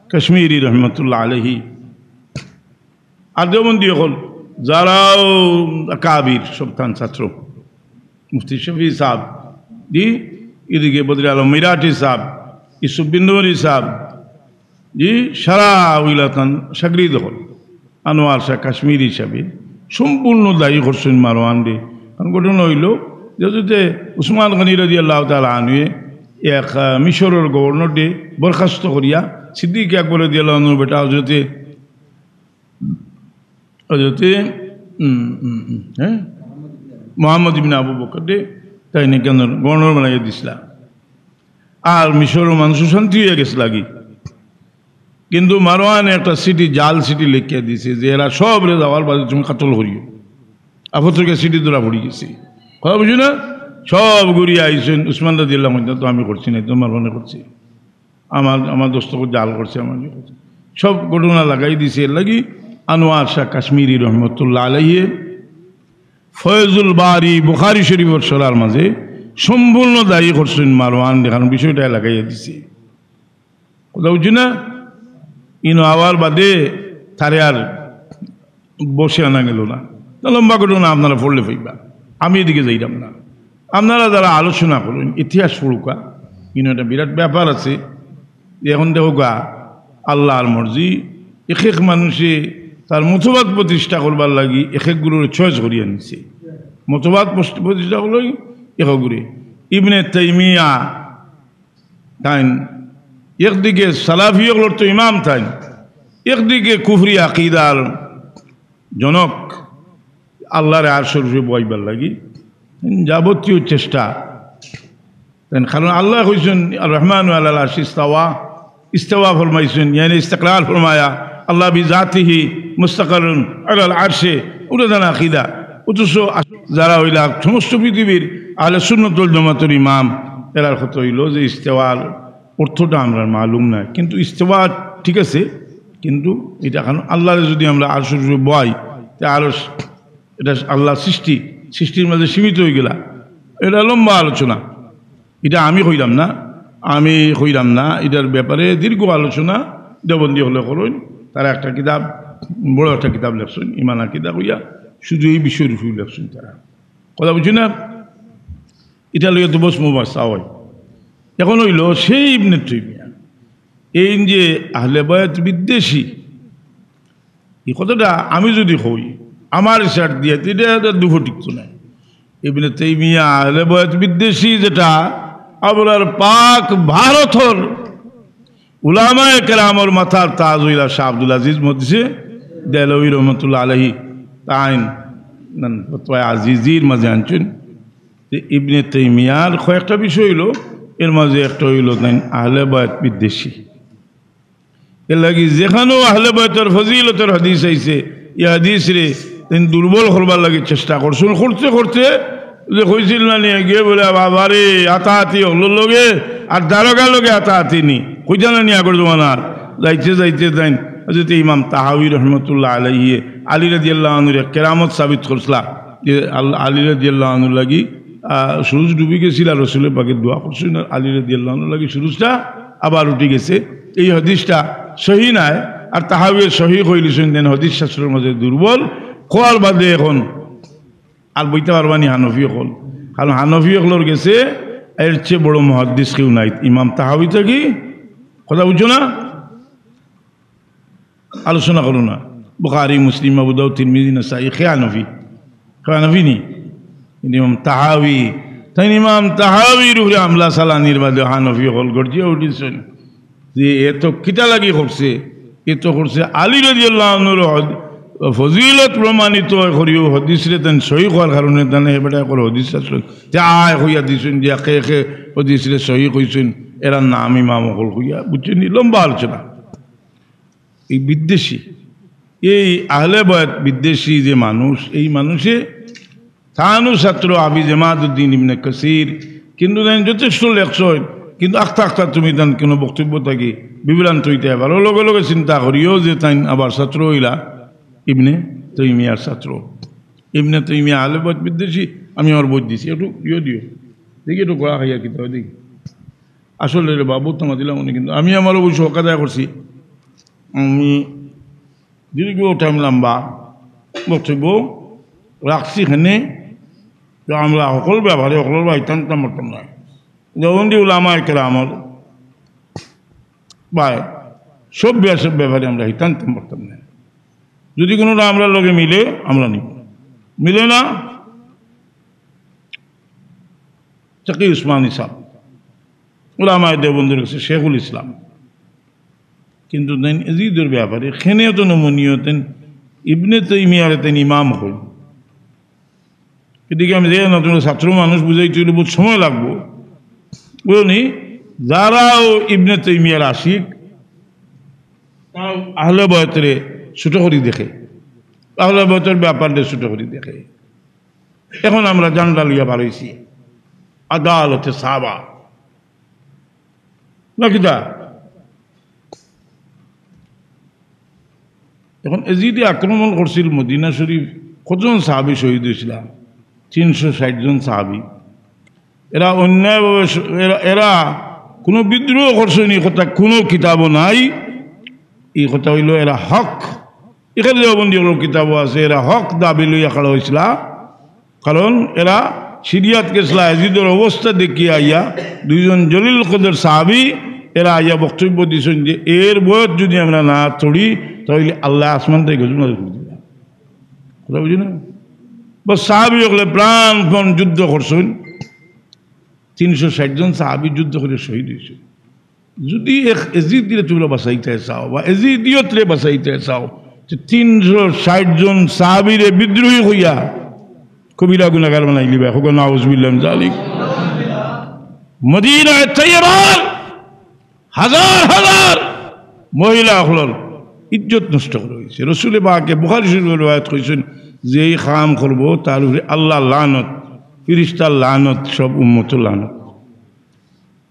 কাশ্মীরি রহমতুল্লাহ আলাইহি। আর দেওবন্দি অকল যারাও কাবির সব তান ছাত্র, মুফতি শফি সাহেব, জি, এদিকে বদরে আলম মিরাটি সাহেব, ইউসুফ বিন নুরি সাহেব, জি, সারা উইলা তান শাগরিদ অকল। আনোয়ার শাহ কাশ্মীরি সাহেব সম্পূর্ণ দায়ী করছেন মারওয়ানরে। কারণ ঘটনা হইল যে হজরতে উসমান গনি রাদিয়াল্লাহু তাআলা আনহুয়ে এক, আহ, মিশরর গভর্নররে বরখাস্ত করিয়া সিদ্দিক আকবর রাদিয়াল্লাহু আনহুর বেটা হজরতে, হজরতে, উম, উম, উম, হ্যাঁ, মোহাম্মদ ইবনে আবু বকররে তাইন কেন গভর্নর বানাইয়া দিছিলা। আর মিশরর মানুষ শান্তি হইয়া গেছে লাগি। কিন্তু মারওয়ানে একটা চিঠি, জাল চিঠি লেখিয়া দিছে যে এরা সবরে যাওয়ার বাদে তুমি কাতল করিও। আপত্রিকা চিঠি ধরা পড়ি গেছে। কথা বুঝি না? সব ঘুরিয়া আইছেন, উসমান রাদিয়াল্লাহু আনহু তো আমি করছি না, তো মারওয়ানে করছে। আমার, আমার দোস্ত জাল করছে, আমার ইয়ে করছে। সব ঘটনা লাগাই দিছে। এর লাগি আনোয়ার শাহ কাশ্মীরি রহমতুল্লাহ আলাইহি ফয়জুল বারি বুখারী শরীফর শরার মাঝে সম্পূর্ণ দায়ী করছেন মারওয়ান, যেখানে বিষয়টা লাগাইয়া দিছে। কথা বুঝি না? ইনো আওয়ার বাদে তারে আর বসে আনা গেল না। তা লম্বা ঘটনা আপনারা পড়লে পাইবা, আমি এদিকে যাইতাম না। আপনারা যারা আলোচনা করইন, ইতিহাস পড়ুকা, কিন্তু একটা বিরাট ব্যাপার আছে। এখন দেখো গা, আল্লাহর মর্জি, এক এক মানুষে তার মতবাদ প্রতিষ্ঠা করবার লাগি এক এক গুরুর চয়েস করিয়া নিছে। মতবাদ প্রতিষ্ঠা করলো এক গুরু। ইবনে তাইমিয়া তাইন একদিকে সালাফি অকলর তো ইমাম তাইন, একদিকে কুফরি আকিদার জনক, আল্লাহরে আরশর উপরে বওয়াইবার লাগি যাবতীয় চেষ্টা তাইন। কারণ আল্লাহ কইছেন, "আর রহমান আলাল আরশি ইস্তাওয়া", ইস্তাওয়া ফরমাইছেন, ইয়ানি ইস্তিকরার ফরমায়া, আল্লাহ বিজাতিহি মুস্তাকারুন আলাল আরশে, ওটা জানা আকিদা। অথচ আস-, যারা হইলা সমস্ত পৃথিবীর আহলে সুন্নত ওয়াল জামাতের ইমাম, এরার কথা হইল যে ইস্তেওয়ার অর্থটা আমরা মালুম নাই, কিন্তু ইস্তেওয়া ঠিক আছে, কিন্তু এটা এখন আল্লাহরে যদি আমরা আরশর উপরে বওয়াই, তে আরশ এটা আল্লাহর সৃষ্টি, সৃষ্টির মাঝে সীমিত হয়ে গেলা, এটা লম্বা আলোচনা। এটা আমি কইলাম না, আমি কইলাম না, এটার ব্যাপারে দীর্ঘ আলোচনা দেওবন্দি অকলে করইন। তারা একটা কিতাব, বড় একটা কিতাব লেখছেন, ইমান আকিদা কইয়া, শুধু এই বিষয়ের উপরে লেখছেন তারা। কথা বুঝি না? এটা লইয়া তো বস মুবাসা হয়। এখন হইল সেই ইবনে তাইমিয়া, এই যে আহলে বায়াত বিদ্বেষী, এই কথাটা আমি যদি কই, আমার ইশার দিয়া, এটা, এটা দুঃখ টিকতো না। ইবনে তাইমিয়া আহলে বায়াত বিদ্বেষী, যেটা আপনার পাক ভারতর উলামায়ে কেরামর মাথার তাজ হইলা শাহ আব্দুল আজিজ মুহাদ্দিসে দেহলভী রহমতুল্লাহ আলাইহি, তাইন নান ফতোয়া আজিজির মাঝে আনছেন যে ইবনে তাইমিয়ার কয়েকটা বিষয় হইল, এর মাঝে একটা হইল তাইন আহলে বায়াত বিদ্বেষী। এর লাগি যেখানো আহলে বায়তর ফজিলতর হাদিস আইছে, ই হাদিসরে তাইন দুর্বল করবার লাগি চেষ্টা করছইন। করতে করতে যে কইছিল না নি, গিয়া বলে, "বাবারে, আতাআতি অকলর লগে আর দারোগা লগে আতাআতি নি।" কইতা না নি আগর জমানার? যাইতে যাইতে তাইন হযরত ইমাম তাহাবী রহমতুল্লাহ আলাইহি আলী রাদিয়াল্লাহু আনহুর এক কেরামত সাবিত করছিলা যে আল-, আলী রাদিয়াল্লাহু আনহুর লাগি, আহ, সুরুজ ডুবি গেছিল আর রসুলে পাকে দোয়া করছইন, আর আলী রাদিয়াল্লাহু আনহুর লাগি সুরুজটা আবার উঠি গেছে। এই হাদিসটা সহি নায়, আর তাহাবীয়ে সহি কইলিছইন, দেন হাদিস শাস্ত্রর মাঝে দুর্বল। কওয়ার বাদে এখন আর বইতা পারবা নি হানফী অকল, কারণ হানফী অকলর গেছে এর চেয়ে বড় মুহাদ্দিস কেউ নাই। ইমাম তাহাবী থাকি, কথা বুঝছো না? আলোচনা করো না। বুখারী, মুসলিম, আবু দাউদ, তিরমিজি, নাসাই, কে হানফী? কে হানফী নি? কিন্তু ইমাম তাহাবী, তাইন ইমাম তাহাবীর উপরে হামলা চালানির বাদে হানফী অকল গর্জিয়া উঠিছইন যে এ তো কিতা লাগি করছে, এ তো করছে আলী রাদিয়াল্লাহু আনহুর হদ-, ফজিলত প্রমাণিত করিও হাদিসরে তাইন সহি কওয়ার কারণে তাইন হে বেটা করে হাদিস শাস্ত্র তে আয় কইয়া দিছইন যে একে একে হাদিসরে সহি কইছইন, এরার নাম ইমাম অকল কইয়া, বুঝছইন নি? লম্বা আলোচনা। এই বিদ্বেষী, এই আহলে বায়ত বিদ্বেষী যে মানুষ, এই মানুষে তানও ছাত্র হাফিজ ইমাদুদ্দিন ইবনে কাসির, কিন্তু তাইন যথেষ্ট লেখছইন, কিন্তু আখতা আখতা তুমি তান কোনো বক্তব্য থাকি বিভ্রান্ত অইতে পারো। লগে লগে চিন্তা করিও যে তাইন আবার ছাত্র অইলা ইবনে তাইমিয়ার ছাত্র। ইবনে তাইমিয়া আহলে বায়ত বিদ্বেষী, আমি আমার বই দিছি, একটু ইয়ে দিও, দেখি একটু গোড়া খাইয়া কিতা দেখি। আসলে রে বাবু, তোমার দিলাম উনি, কিন্তু আমি আমার অবশ্য হক আদায় করছি। আমি দীর্ঘ টাইম লম্বা বক্তব্য রাখছি এখানে, তো আমরা সকল ব্যাপারে সকলের ভাই টানতাম পারতাম না। যেমন যে উলামায়ে কেরামর ভাই, সব ব্যাস-, ব্যাপারে আমরা হিতানতাম পারতাম না। যদি কোনোটা আমরা লগে মিলে, আমরা নিব, মিলে না, তাকি উসমানী সাহেব, উলামায়ে দেওবন্দর গেছে শেখুল ইসলাম। কিন্তু তাইন এজিদর ব্যাপারে খেনে তো নমনীয়, তাইন ইবনে তাইমিয়ারে তাইন ইমাম কইন। এদিকে আমি দেখি না, তুমি ছাত্র মানুষ, বুঝাইতে অইলে বহুত সময় লাগবো। বুঝলি, যারাও ইবনে তাইমিয়ার আশিক, তারাও আহলে বায়তরে ছোট করি দেখে, আহলে বায়তর ব্যাপারে ছোট করি দেখে। এখন আমরা জান্ডা লইয়া বার অইছি আদালতে সাহাবা, না কিতা? এখন এজিদে আক্রমণ করছিল মদিনা শরীফ, কতজন সাহাবী শহীদ অইছিলা? তিনশো ষাট জন সাহাবী। এরা অন্যায়ভাবে স-, এরা, এরা কোনো বিদ্রোহ করছইন, ই কথা কোনো কিতাবও নাই। ই কথা অইলো এরা হক। এখানে দেওবন্দি অকলর কিতাবও আছে, এরা হক দাবি লইয়া খাড়া অইছিলা। কারণ এরা সিরিয়াত গেছলা, এজিদর অবস্থা দেখিয়া আইয়া দুইজন জলিল কদর সাহাবী এরা আইয়া বক্তব্য দিছইন যে এর বয়স যদি আমরা না তড়ি, তাইলে আল্লায় আসমান থাকি গজব নাজিল করি দিবা। কথা বুঝি না? বস সাহাবী অকলে প্রাণপণ যুদ্ধ করছইন, তিনশো ষাট জন সাহাবী যুদ্ধ করি শহীদ অইছইন। যদি এক এজিদিরে তুমরা বাঁচাইতে চাও বা এজিদিয়তরে বাঁচাইতে চাও, তে তিনশো ষাট জন সাহাবীরে বিদ্রোহী কইয়া কবিরা গুনাগার বানাইলিবায়, কউক্কা নাউজুবিল্লাহ মিন জালিক। মদিনায় তৈয়বার হাজার হাজার মহিলা অকলর ইজ্জত নষ্ট করা অইছে। রসুলে পাকে বুখারী শরীফর রেওয়ায়াত কইছইন যে এই কাম করবো তার উপরে আল্লাহর লানত, ফিরিস্তার লানত, সব উম্মতর লানত।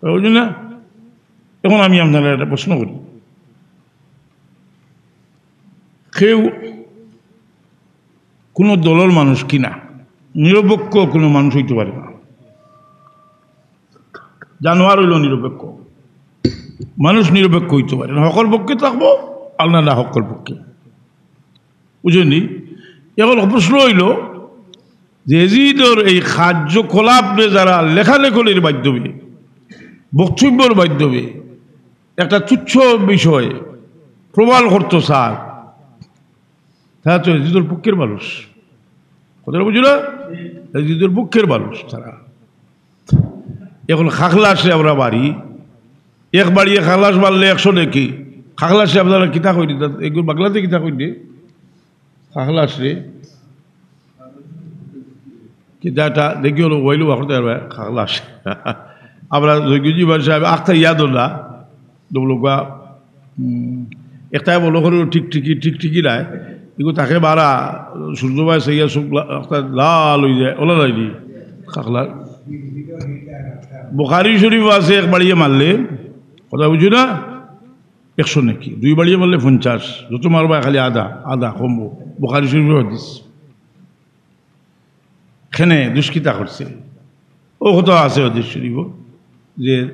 বুঝলেন না? এখন আমি আপনারারে একটা প্রশ্ন করি, কেউ কোনো দলর মানুষ কিনা, নিরপেক্ষ কোনো মানুষ অইতে পারে না। জানোয়ার অইলো নিরপেক্ষ, মানুষ নিরপেক্ষ অইতে পারে না, হকর পক্ষে থাকবো আর না হকর পক্ষে। বুঝলেন নি? এখন প্রশ্ন অইলো যে এজিদর এই কার্যকলাপরে যারা লেখালেখির মাধ্যমে, বক্তব্যর মাধ্যমে একটা তুচ্ছ বিষয় প্রমাণ করতো চায়, তারা তো এজিদর পক্ষের মানুষ। কথাটা বুঝো না? এজিদর পক্ষের মানুষ তারা। এখন খাখলাসে আমরা মারি, এক বাড়িয়ে খাখলাস মারলে একশো নেকি। খাখলাসে আপনারা কিতা কইন, এগুলো বাংলাতে কিতা কইন রে? খাখলাসরে কিতা এটা দেখি হলো, ওইলো বাখরতে পারবে খাখলাস। আমরা জৈগুজি ভাই সাহেব আখতা ইয়াদ না, দৌলকা, হুম, একটায় বলো করে টিকটিকি, টিকটিকি নাই। এগু তাকে বারা সূর্য ভাই সাইয়া চোখ লা-, একটা লাল অই যায়, ওলা যায়নি। কাকলা। বুখারী শরীফ আছে, এক বাড়িয়ে মারলে, কথা বুঝো না? একশো নাকি? দুই বাড়িয়ে মারলে পঞ্চাশ। যত মারবা খালি আধা, আধা কমবো। বুখারী শরীফর হাদিস। খেনে দুষ্কৃতা করছে। ও কথা আছে হাদিস শরীফ যে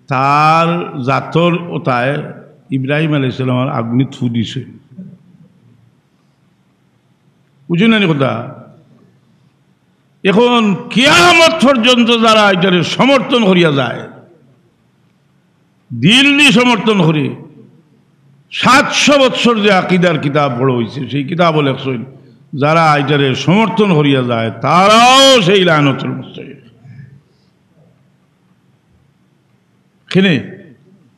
তার জাতর ওতায় ইব্রাহিম আলাইহিস সালামর আগুনে থু দিছে। বুঝো না নি কথা? এখন কিয়ামত পর্যন্ত যারা এটারে সমর্থন করিয়া যায়, দিল দি সমর্থন করে, সাতশো বৎসর যে আকিদার কিতাব বড় হইছে, সেই কিতাবও লেখছইন, যারা এটারে সমর্থন করিয়া যায়, তারাও সেই লানতর মুস্তাহিক। খেনে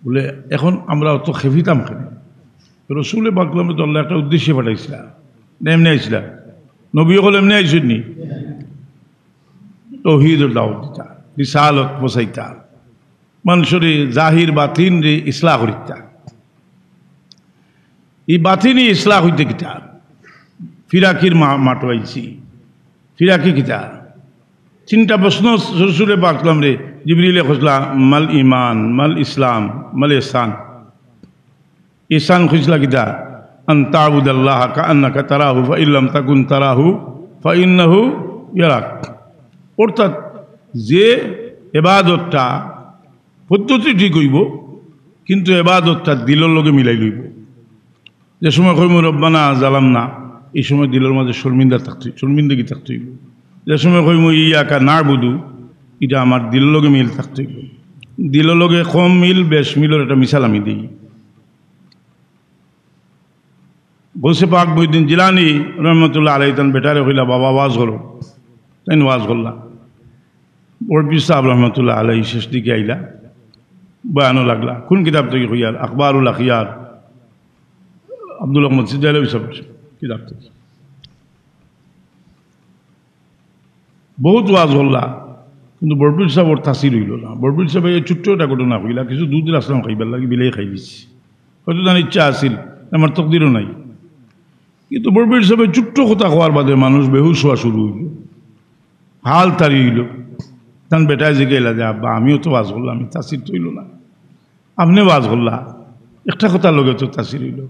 বলে, এখন আমরা অত খেপিতাম খেনে? রসুলে পাকলামে তো আল্লাহ একটা উদ্দেশ্যে পাঠাইছিলা, না এমনি আইছিলা? নবী অকল এমনি আইছইন নি? তৌহিদর দাওয়াত দিতা, রিসালত পৌঁছাইতা, মানুষরে জাহির বাতিনরে ইসলাহ করিতা। এই বাতিনি ইসলাহ হইতে কিতা? ফিরাকির মা-, মাঠো আইছি। ফিরাকি কিতা? তিনটা প্রশ্ন রসুলে পাকলামরে জিবরিলে কইছলা, "মাল ঈমান, মাল ইসলাম, মাল ইহসান।" ইহসান কইছলা কিতা? "আন তা'বুদাল্লাহা কাআন্নাকা তারাহু, ফাইন লাম তাকুন তারাহু, ফাইন্নাহু ইয়ারাক।" অর্থাৎ যে এবাদতটা পদ্ধতি ঠিক হইব, কিন্তু এবাদতটা দিলর লগে মিলাই লইব। যে সময় কইমু "রব্বানা জালামনা", এই সময় দিলর মাঝে শর্মিন্দা থাকতে, শর্মিন্দগি থাকতে হইব। যে সময় কইমু "ইয়াকা না'বুদু", এটা আমার দিলর লগে মিল থাকতে হইব। দিলর লগে কম মিল, বেশ মিলর একটা মিসাল আমি দিই। গৌসে পাক মহিউদ্দিন জিলানী রহমতুল্লাহ আলাইহি তান বেটারে কইলা, "বাবা, ওয়াজ করো।" তাইন ওয়াজ করলা। বড় পীর সাহেব রহমতুল্লাহ আলাইহি শেষ দিকে আইলা, বয়ানও লাগলা। কোন কিতাব থাকি কইয়ার? আখবারুল আখিয়ার, আব্দুল আহমদ সিদ্দিকী আলাইহি সাহেবের কিতাব থাকি। বহুত ওয়াজ করলা, কিন্তু বড় পীর সাহেবর তাসির হইল না। বড় পীর সাহেব এই ছোট্ট একটা ঘটনা কইলা, কিছু দুধ রাখছিলাম খাইবার লাগি, বিলাই খাই দিছি। হয়তো তার ইচ্ছা আছিল, আমার তকদিরও নাই। কিন্তু বড় পীর সাহেব ছোট্ট কথা কওয়ার বাদে মানুষ বেহুশ হওয়া শুরু হইল, হাল তারি হইল। তান বেটায় জিগাইলা যে, "আব্বা, আমিও তো ওয়াজ করলাম, আমি তাসির তো হইল না।" আপনে ওয়াজ করলা, একটা কথার লগে তো তাসির হইল।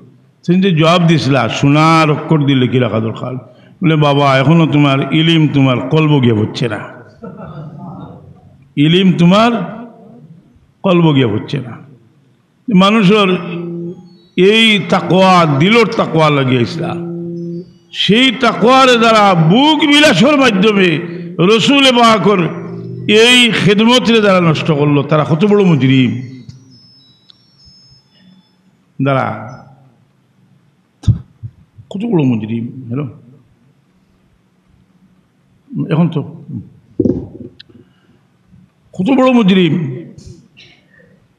তুমি যে জবাব দিছিলা, সোনার অক্ষর দিয়ে লিখি রাখা দরকার। বলে, "বাবা, এখনো তোমার ইলিম তোমার কলব গিয়া পড়ছে না, ইলিম তোমার কলব গিয়া পড়ছে না।" মানুষের এই তাকওয়া, দিলর তাকওয়া লাগিয়াছিলা, সেই তাকওয়ারে যারা ভোগ বিলাসর মাধ্যমে রসুলে পাকর এই খেদমতরে যারা নষ্ট করলো, তারা কত বড় মুজরিম। দাঁড়া, কত বড় মুজরিম, হ্যালো? এখন তো কত বড় মুজরিম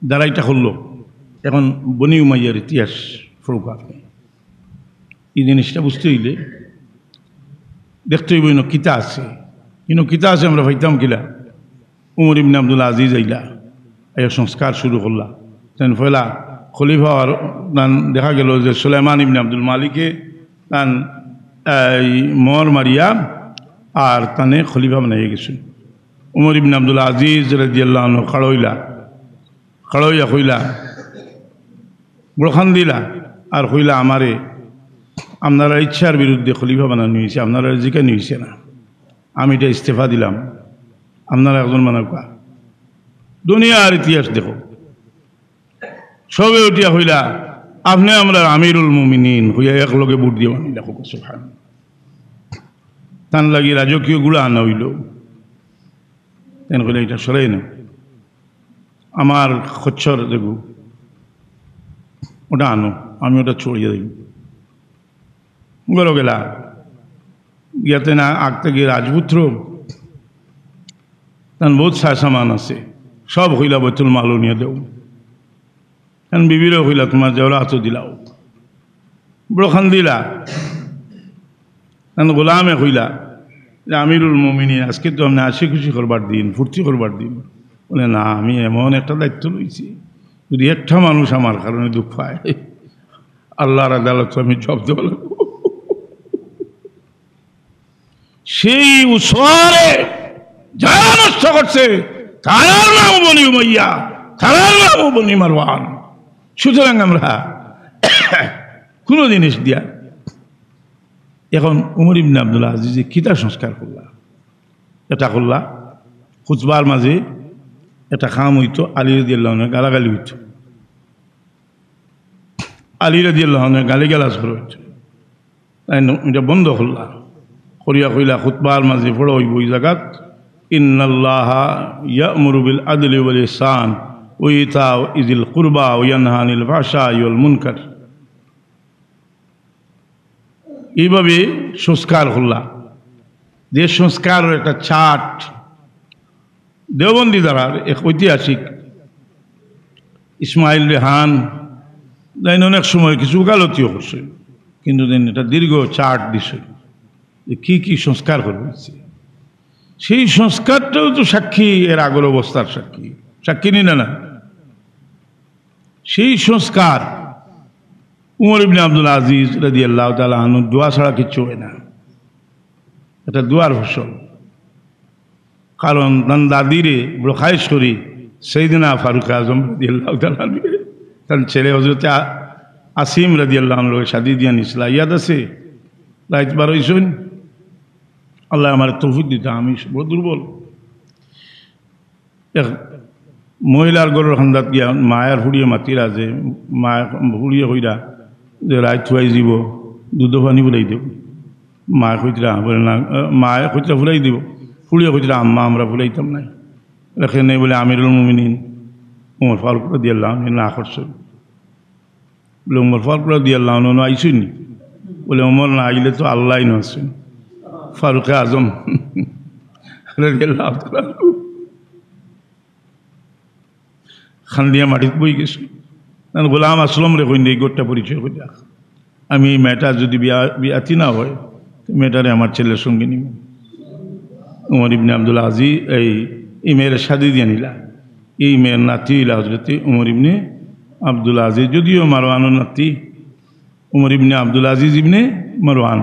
দাঁড়াইটা করলো। এখন বনি উমাইয়ার ইতিহাস পড়ুক আপনি। এই জিনিসটা বুঝতে হইলে দেখতে হইব, ইনো কিতা আছে, ইনো কিতা আছে আমরা পাইতাম কিলা? উমর ইবনে আব্দুল আজিজ আইলা, আইয়া সংস্কার শুরু করলা। তান পয়লা খলিফা আর তান দেখা গেল যে সুলাইমান ইবনে আব্দুল মালিকে তান এই মোহর মারিয়া আর তানে খলিফা বানাইয়া গেছইন। উমর ইবনে আব্দুল আজিজ রাদিয়াল্লাহু আনহু খাড়ইলা, খাড়ইয়া কইলা, বড় কান্দিলা, আর কইলা, "আমারে আপনারা ইচ্ছার বিরুদ্ধে খলিফা বানানি হইছে, আপনারা জিকানি হইছে না, আমি এটা ইস্তেফা দিলাম, আপনারা একজন বানাউক্কা।" দুনিয়ার ইতিহাস দেখো, সবে উঠিয়া কইলা, "আপনে আমরার আমিরুল মুমিনিন," কইয়া এক লগে বুট দিয়া বানাইলা। সুবহান। তান লাগি রাজকীয় ঘুড়া আনা হইল। তাইন কইলা, "এটা সরাই না, আমার খচ্চর দেখো, ওটা আনো, আমি ওটা চড়িয়ে দেব।" ঘরো গেলা, গিয়াতে না আগ থেকে রাজপুত্র, তান বহুত সায় সামান আছে, সব কইলা, "বাইতুল মাল নিয়া দেও।" তান বিবিরে কইলা, "তোমার জেওরা আতো দিলাও।" বড় কান্দিলা। তান গোলামে কইলা যে, "আমিরুল মুমিনিন, আজকে তো আপনে হাসি খুশি করবার দিন, ফুর্তি করবার দিন।" বলে, "না, আমি এমন একটা দায়িত্ব লইছি, যদি একটা মানুষ আমার কারণে দুঃখ পায়, আল্লাহর আদালতে আমি জবাব দেওয়া লাগবো। সেই উসওয়ারে যারা নষ্ট করছে, তারার নাম বনি উমাইয়া, তারার নাম বনি মারওয়ান। সুতরাং আমরা কোনো জিনিস দিয়া এখন উমর ইবনে আব্দুল আজিজে কিতা সংস্কার করলা, এটা করলা, খুতবার মাঝে এটা কাম হইতো, আলী রাদিয়াল্লাহু আনহু গালাগালি হইতো, আলী রাদিয়াল্লাহু আনহু গালিগালাজ করা হইতো, তাইন এটা বন্ধ করলা, করিয়া কইলা খুতবার মাঝে পড়া হইব ওই জাগাত, "ইন্নাল্লাহা ইয়া'মুরু বিল আদলি ওয়াল ইহসান ওয়া ইতাই যিল কুরবা ওয়া ইয়ানহা আনিল ফাহশাই ওয়াল মুনকার।" এইভাবে সংস্কার করলা। যে সংস্কারর একটা চার্ট দেওবন্দি ধারার এক ঐতিহাসিক ইসমাইল রেহান তাইন অনেক সময় কিছু ওকালতিও করছে, কিন্তু তাইন একটা দীর্ঘ চার্ট দিছে যে কি কি সংস্কার করা হয়েছে। সেই সংস্কারটাও তো সাক্ষী, এর আগর অবস্থার সাক্ষী, সাক্ষী নি না? না, সেই সংস্কার উমর ইবনে আব্দুল আজিজ রাদিয়াল্লাহু তাআলা আনহু দোয়া ছাড়া কিচ্ছু হয় না। এটা দোয়ার ফসল। কারণ তান দাদিরে বড় খায়েশ করি সৈয়দিনা ফারুক আজম রাদিয়াল্লাহু তাআলা আনহু, তান ছেলে হযরতে আ-, আসিম রাদিয়াল্লাহু আনহুর লগে শাদি দিয়া নিছিলা। ইয়াদ আছে? রাইত বার হইছইন, আল্লাহ আমার তৌফিক দিতা, আমি বড় দুর্বল। এক মহিলার ঘরর কান্দাত গিয়া মায়ার ফুড়িয়ে মাতিরা যে, মায় ফুড়িয়ে কইরা যে, "রাইত ফুয়াই দিব, দুধ পানি ফুলাই দেব।" মায় কইতরা, বলে, "না।" মায় কইতরা, "ফুলাই দিব।" ফুড়িয়ে কইতরা, "আম্মা, আমরা ফুলাইতাম নাই।" এখানে বলে আমিরুল মুমিনিন উমর ফারুক রাদিয়াল্লাহু আনহু না করছে। বলে, "উমর ফারুক রাদিয়াল্লাহু আনহু আইছইন নি?" বলে, "উমর না আইলে তো আল্লাহ না আছেন, ফারুকে আজম রাদিয়াল্লাহু তাআলা আনহু।" খান্দিয়া মাটিত বই গেছে। তান গোলাম আসলম রে কইন, "এই গোটটা পরিচয় করে রাখ, আমি এই মেয়েটা যদি বিয়া-, বিয়াতি না হয়, তো মেয়েটারে আমার ছেলের সঙ্গে নিব।" উমর ইবনে আব্দুল আজিজ এই, এই মেয়ের শাদি দিয়া নিলা। এই মেয়ের নাতি হইলা হযরতে উমর ইবনে আব্দুল আজিজ, যদিও মারওয়ানর নাতি। উমর ইবনে আব্দুল আজিজ ইবনে মারওয়ান।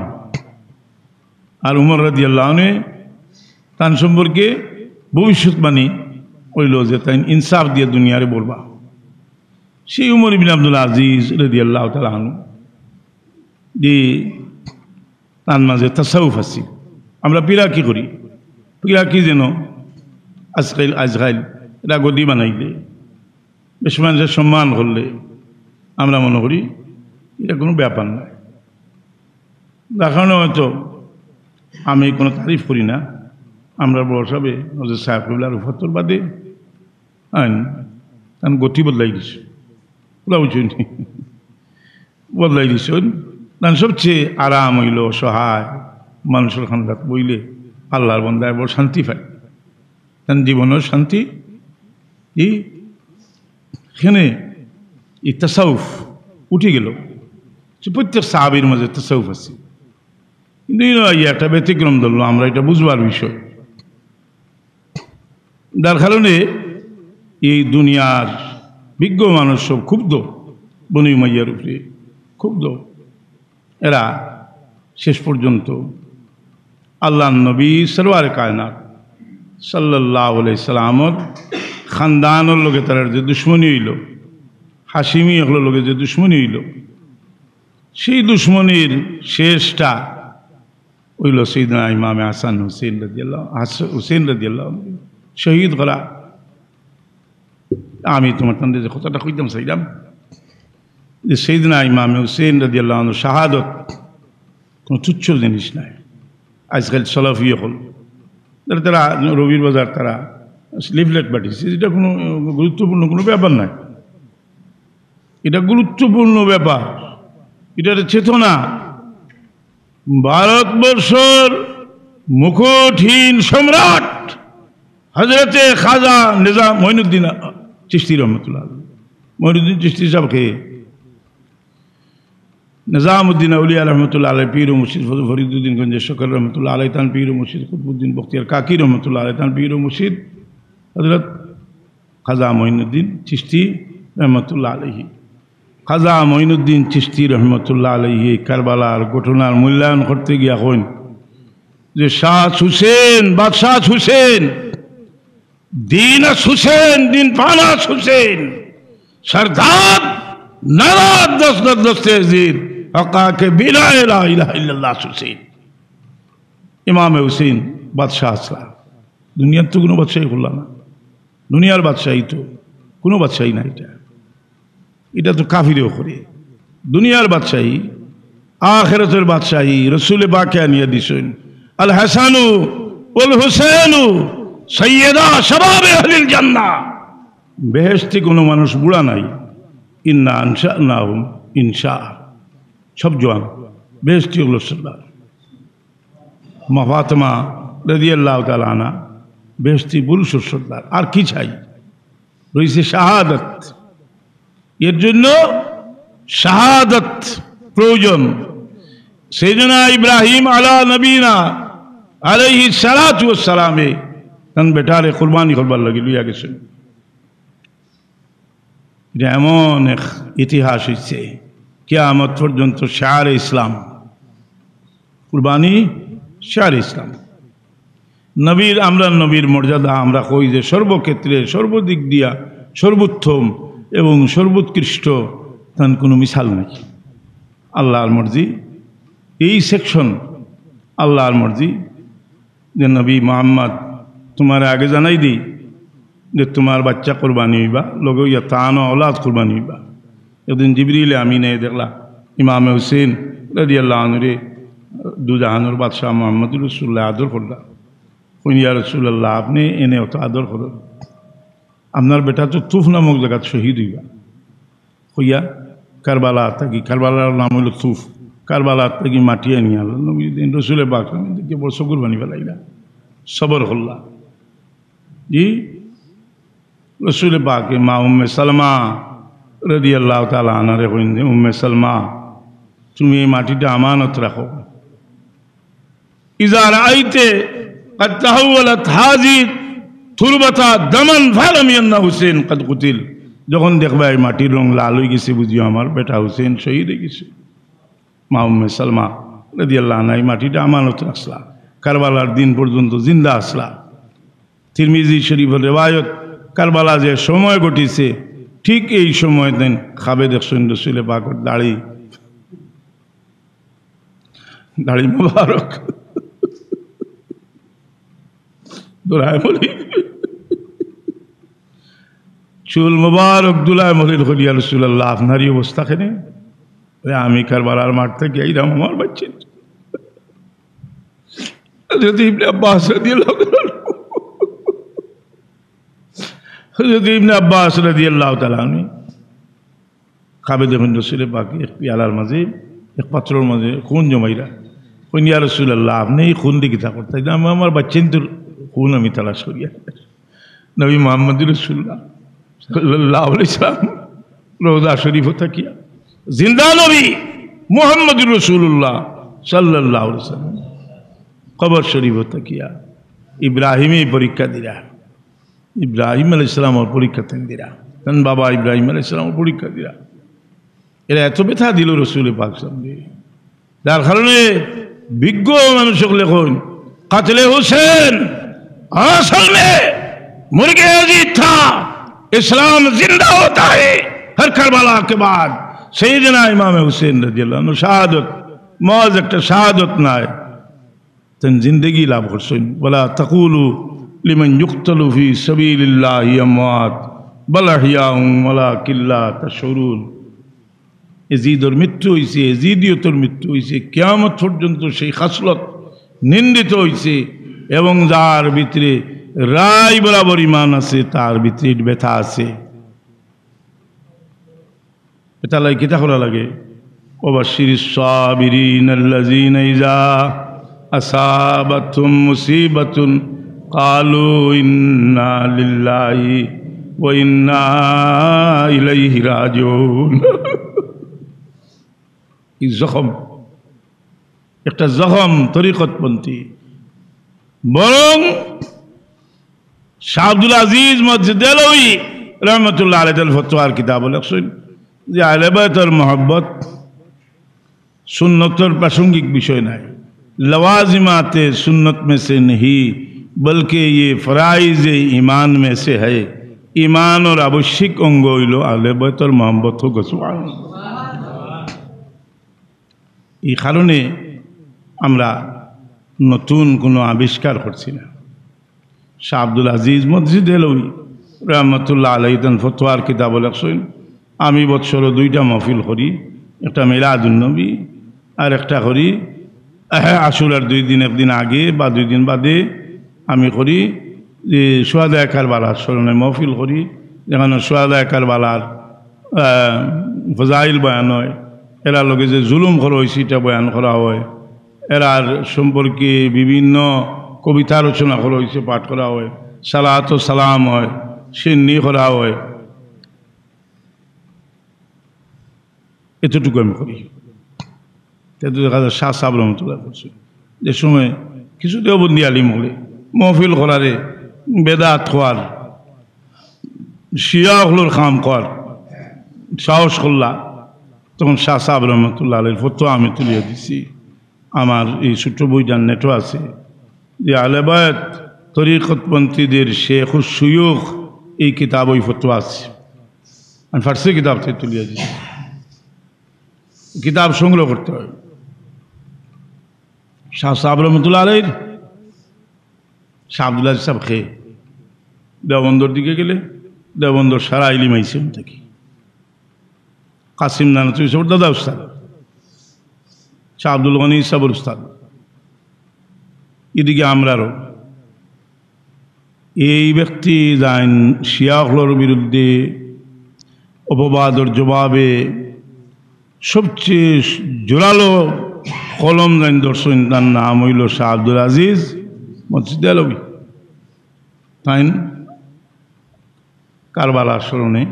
আর উমর রাদিয়াল্লাহু আনহু তান সম্পর্কে ভবিষ্যৎবাণী হইল যে তাইন ইনসাফ দিয়া দুনিয়ারে বলবা। সেই উমর ইবনে আব্দুল আজিজ রাদিয়াল্লাহু তাআলা আনহু যে তান মাঝে তাসাউফ আছে। আমরা পিরাকি করি, পিরাকি যেন আজকাল, আজকাল এটা গদি বানাইলে, বেশ মানুষের সম্মান করলে আমরা মনে করি এটা কোনো ব্যাপার নয়। যার কারণে হয়তো আমি কোনো তারিফ করি না। আমরা বড় সাহেবে হযরত সাহেব কিবলার উফাতর বাদে আইন তান গতি বদলাই দিছে, পুরা বুঝছেন, বদলাই দিছে। তান সবচেয়ে আরাম হইল অসহায় মানুষের খান্দাত বইলে আল্লাহর বন্দায় বড় শান্তি পায়, তান জীবনও শান্তি। এই এখানে এই তাসাউফ উঠে গেল, যে প্রত্যেক সাহাবীর মাঝে তাসাউফ আছে, কিন্তু এই নয়, একটা ব্যতিক্রম ধরলো, আমরা এটা বুঝবার বিষয়। যার কারণে এই দুনিয়ার বিজ্ঞ মানুষ সব ক্ষুব্ধ, বনি উমাইয়ার উপরে ক্ষুব্ধ। এরা শেষ পর্যন্ত আল্লাহর নবী সরওয়ারে কায়নাত সাল্লাল্লাহু আলাইহি সাল্লামর খানদানর লগে তারার যে দুশমনি হইল, হাশিমি অকলর লগে যে দুশমনি হইল, সেই দুশমনির শেষটা হইল সৈয়দনা ইমামে হাসান হুসেন রাদিয়াল্লাহু, হাস-, হুসেন রাদিয়াল্লাহু আনহু শহীদ করা। আমি তোমার তাদের যে কথাটা কইতাম চাইলাম যে সৈয়দনা ইমামে হুসেন রাদিয়াল্লাহু আনহু শাহাদত কোনো তুচ্ছ জিনিস নাই। আজকাল সালাফি অকল, তারা, তারা রবির বাজার তারা লিফলেট পাঠিয়েছে, এটা কোনো গুরুত্বপূর্ণ কোনো ব্যাপার নয়। এটা গুরুত্বপূর্ণ ব্যাপার, এটা একটা চেতনা। ভারতবর্ষর মুকুটহীন সম্রাট হযরতে খাজা নিজাম মঈনুদ্দিন চিশতি রহমতুল্লাহ আলাইহি। মঈনুদ্দিন চিশতি সাহেবকে নিজামুদ্দিন আউলিয়া রহমতুল্লাহ আলাইহি, পীর ও মুর্শিদ ফরিদুদ্দিন গঞ্জে শকর রহমতুল্লাহ আলাইহি, তান পীর ও মুর্শিদ কুতবুদ্দিন বখতিয়ার কাকি রহমতুল্লাহ আলাইহি, তান পীর ও মুর্শিদ হযরত খাজা মঈনুদ্দিন চিশতি রহমতুল্লাহ আলাইহি। খাজা মঈনুদ্দিন চিশতি রহমতুল্লাহ আলাইহি কারবালার ঘটনার মূল্যায়ন করতে গিয়া কইন যে শাহ হুসেন, বাদশাহ হুসেন, দিন আস হুসেন, দিন পানাস হুসেন, সরদার নারাদ দস দস দস্তে জিদ, হকাকে বিনা লা ইলাহা ইল্লাল্লাহ হুসেন। ইমামে হুসেন বাদশাহ আসলা। দুনিয়ার তো কোনো বাদশাহী করলা না, দুনিয়ার বাদশাহী তো কোনো বাদশাহী না। এটা, এটা তো কাফিরেও করে। দুনিয়ার বাদশাহী, আখেরাতের বাদশাহী রসুলে পাকে আনিয়া দিছইন। আল হাসানু ওয়াল হুসেনু সাইয়্যিদা শাবাবে আহলিল জান্নাহ। বেহেশতি কোনো মানুষ বুড়া নাই। ইন্না আনশানাহুম ইনশা। সব জোয়ান, বেহেশতি অকলর সর্দার। মা ফাতেমা রাদিয়াল্লাহু তাআলা আনহা বেহেশতি পুরুষর সর্দার। আর কি চাই? রইছে শাহাদত। এর জন্য শাহাদত প্রয়োজন। সাইয়েদনা ইব্রাহিম আলা নবীনা আলাইহিস সালাতু ওয়াস সালামে তান বেটারে কুরবানি করবার লাগি লইয়া গেছইন। এটা এমন এক ইতিহাস অইছে, কিয়ামত পর্যন্ত শিআরে ইসলাম, কুরবানি শিআরে ইসলাম। নবীর, আমরা নবীর মর্যাদা আমরা কই যে সর্বক্ষেত্রে, সর্বদিক দিয়া সর্বোত্তম এবং সর্বোৎকৃষ্ট, তান কোনো মিসাল নাই। আল্লাহর মর্জি, এই সেকশন আল্লাহর মর্জি। যে নবী মোহাম্মদ, তোমারে আগে জানাই দেই যে তোমার বাচ্চা কুরবানি অইবা, লগে অইয়া তানও আওলাদ কুরবানি অইবা। একদিন জিবরিল আমিনে দেখলা ইমামে হুসেন রাদিয়াল্লাহু আনহুরে দুজাহানর বাদশাহ মোহাম্মদুর রাসূলুল্লাহ আদর করলা। কইন, ইয়া রাসূলুল্লাহ, আপনে এনে অত আদর করইন, আপনার বেটা তো তুফ নামক জাগাত শহীদ অইবা। কইয়া কারবালা থাকি, কারবালার নাম অইলো তুফ, কারবালা থাকি মাটি আনিয়া আল্লাহর নবীর দিন রসুলে পাক সাল্লাল্লাহু আলাইহি ওয়াসাল্লাম দেখে বড় চকুর পানি ফালাইলা, সবর করলা। জি, রসুলে পাকে মা উম্মে সালমা রাদিয়াল্লাহু তাআলা আনহারে কইন যে, উম্মে সালমা, তুমি এই মাটিটা আমানত রাখো। ইজা রাআইতে কাদ তাহাওয়ালাত হাযিহি তুরবাতা দামান ফালাম ইয়ান্না হুসেন কাদ কুতিল। যখন দেখবা এই মাটির রং লাল অই গেছে, বুঝিও আমার বেটা হুসেন শহীদ অই গেছে। মা উম্মে সালমা রাদিয়াল্লাহু আনহা এই মাটিটা আমানত রাখলা, কারবালার দিন পর্যন্ত জিন্দা আসলা। তিরমিজি শরীফর রেওয়ায়ত, কারবালা যে সময় ঘটিছে, ঠিক এই সময় দিন খাবে দেখছইন রসুলে পাকর দাড়ি, দাড়ি মোবারক ধুলায় মলিন, চুল মোবারক ধুলায় মলিন। কইলা, ইয়া রাসূলুল্লাহ, আপনার এই অবস্থা কেনে? বলে, আমি কারবালার মাঠ থাকি আইলাম, আমার বাচ্চা। হযরত ইবনে আব্বাস রাদিয়াল্লাহু তাআলা আনহু, হযরত ইবনে আব্বাস রাদিয়াল্লাহু তাআলা আনহু খাবে দেখইন রসুলে পাকে এক পিয়ালার মাঝে, এক পাত্রর মাঝে খুন জমাইরা। কইন, ইয়া রাসূলুল্লাহ, আপনে এই খুন দি কিতা করতা? ইতা আমি আমার বাচ্চাইন্তর খুন আমি তালাশ করিয়া। নবী মুহাম্মদুর রাসূলুল্লাহ সাল্লাল্লাহু আলাইহি ওয়াসাল্লাম রওজা শরীফো থাকিয়া, জিন্দা নবী মুহাম্মদুর রাসূলুল্লাহ সাল্লাল্লাহু আলাইহি ওয়াসাল্লাম কবর শরীফো থাকিয়া ইব্রাহিমে পরীক্ষা দিরা। ইব্রাহিম আলাইহিস সালামর পরীক্ষা তাইন দিরা, তান বাবা ইব্রাহিম আলাইহিস সালামর পরীক্ষা দিরা। এরা এত ব্যথা দিল রসুলে পাক সাল্লাল্লাহু আলাইহি ওয়াসাল্লামরে, যার কারণে বিজ্ঞ মানুষ অকলে কইন, কাতলে হুসেন আসল মে মুরগে আজিজ থা, ইসলাম জিন্দা হোতা হ্যায় হর কারবালা কে বাদ। সাইয়েদনা ইমামে হুসেন রাদিয়াল্লাহু আনহু শাহাদত, মহজ একটা শাহাদত নায়, তান জিন্দেগি লাভ করছইন। ওয়ালা তাকুলু লিমান ইউকতালু ফি সাবিলিল্লাহি আমওয়াত, বাল আহইয়াউন ওয়ালাকিন লা তাশউরুন। এজিদর মৃত্যু অইছে, এজিদিয়তর মৃত্যু অইছে, কিয়ামত পর্যন্ত সেই খাসলত নিন্দিত অইছে। এবং যার ভিতরে রায় বরাবর ঈমান আছে, তার ভিতরে ব্যথা আছে। এটার লাগি কিতা করা লাগে? ওয়াবাশশিরিস সাবিরিন আল্লাযীনা ইযা আসাবাতহুম মুসীবাতুন ক্বালু ইন্না লিল্লাহি ওয়া ইন্না ইলাইহি রাজিউন। এই জখম, একটা জখম তরিকতপন্থী। বরং শাহ আব্দুল আজিজ মুহাদ্দিস দেহলভী রহমতুল্লাহ আলাইহি তান ফতোয়ার কিতাবো লেখছইন, যে আহলে বায়তর মহব্বত সুন্নতর প্রাসঙ্গিক বিষয় নায়, লওয়াজিমাতে সুন্নত মে সে নেহি, বলকে ইয়ে ফরাইজে ঈমান মে সে হ্যায়। ঈমানর আবশ্যিক অঙ্গ অইলো আহলে বায়তর মহব্বত। হোক সুবহানাল্লাহ। এই কারণে আমরা নতুন কোনো আবিষ্কার করছি না। শাহ আব্দুল আজিজ মসজিদ দেহলভী রহমতুল্লাহ আলাইহি তান ফতোয়ার কিতাবো লেখছইন, আমি বৎসরো দুইটা মহফিল করি, একটা মিলাদুন নবী আর একটা করি আশুরার দুই দিন, একদিন আগে বা দুই দিন বাদে আমি করি যে শুহাদায়ে কারবালার স্মরণে মহফিল করি, যেখানো শুহাদায়ে কারবালার, আহ, ফজাইল বয়ান হয়, এরার লগে যে জুলুম করা অইছে ইটা বয়ান করা হয়, এরার সম্পর্কে বিভিন্ন কবিতা রচনা করা অইছে, পাঠ করা হয়, সালাত ও সালাম হয়, শিন্নি করা হয়। এতটুকু আমি করি। তাতে দেখা যায় শাহ সাহেব রহমতুল্লাহ করছে, যে সময় কিছু দেওবন্দি আলিম অকলে মহফিল করারে বেদাত কওয়ার, শিয়া অকলর কাম কওয়ার সাহস করলা, তখন শাহ সাহেব রহমতুল্লাহ আলাইহির ফতোয়া আমি তুলিয়া দিছি। আমার এই ছোট্ট বইটার নেটো আছে, যে আহলে বায়ত তরিকতপন্থীদের শেখ ও শুয়ুখ, এই কিতাবো ই ফতোয়া আছে। আমি ফার্সি কিতাব থাকি তুলিয়া দিছি। কিতাব সংগ্রহ করতে হয়। শাহ সাহেব রহমতুল্লাহ আলাইহির, শাহ আব্দুল আজিজ সাহেব কে দেওবন্দর দিকে গেলে দেওবন্দর সারা ইলিম আইছে অন থাকি। কাসিম নানুতুবী সাহেবর দাদা উস্তাদ, শাহ আব্দুল গনি সাহেবর উস্তাদ। এদিকে আমরারও এই ব্যক্তি যাইন শিয়া অকলর বিরুদ্ধে অপবাদর জবাবে সবচেয়ে জোরালো কলম যাইন ধরছইন, তার নাম অইলো শাহ আব্দুল আজিজ মসজিদ দেহলভী। তাইন কারবালার স্মরণে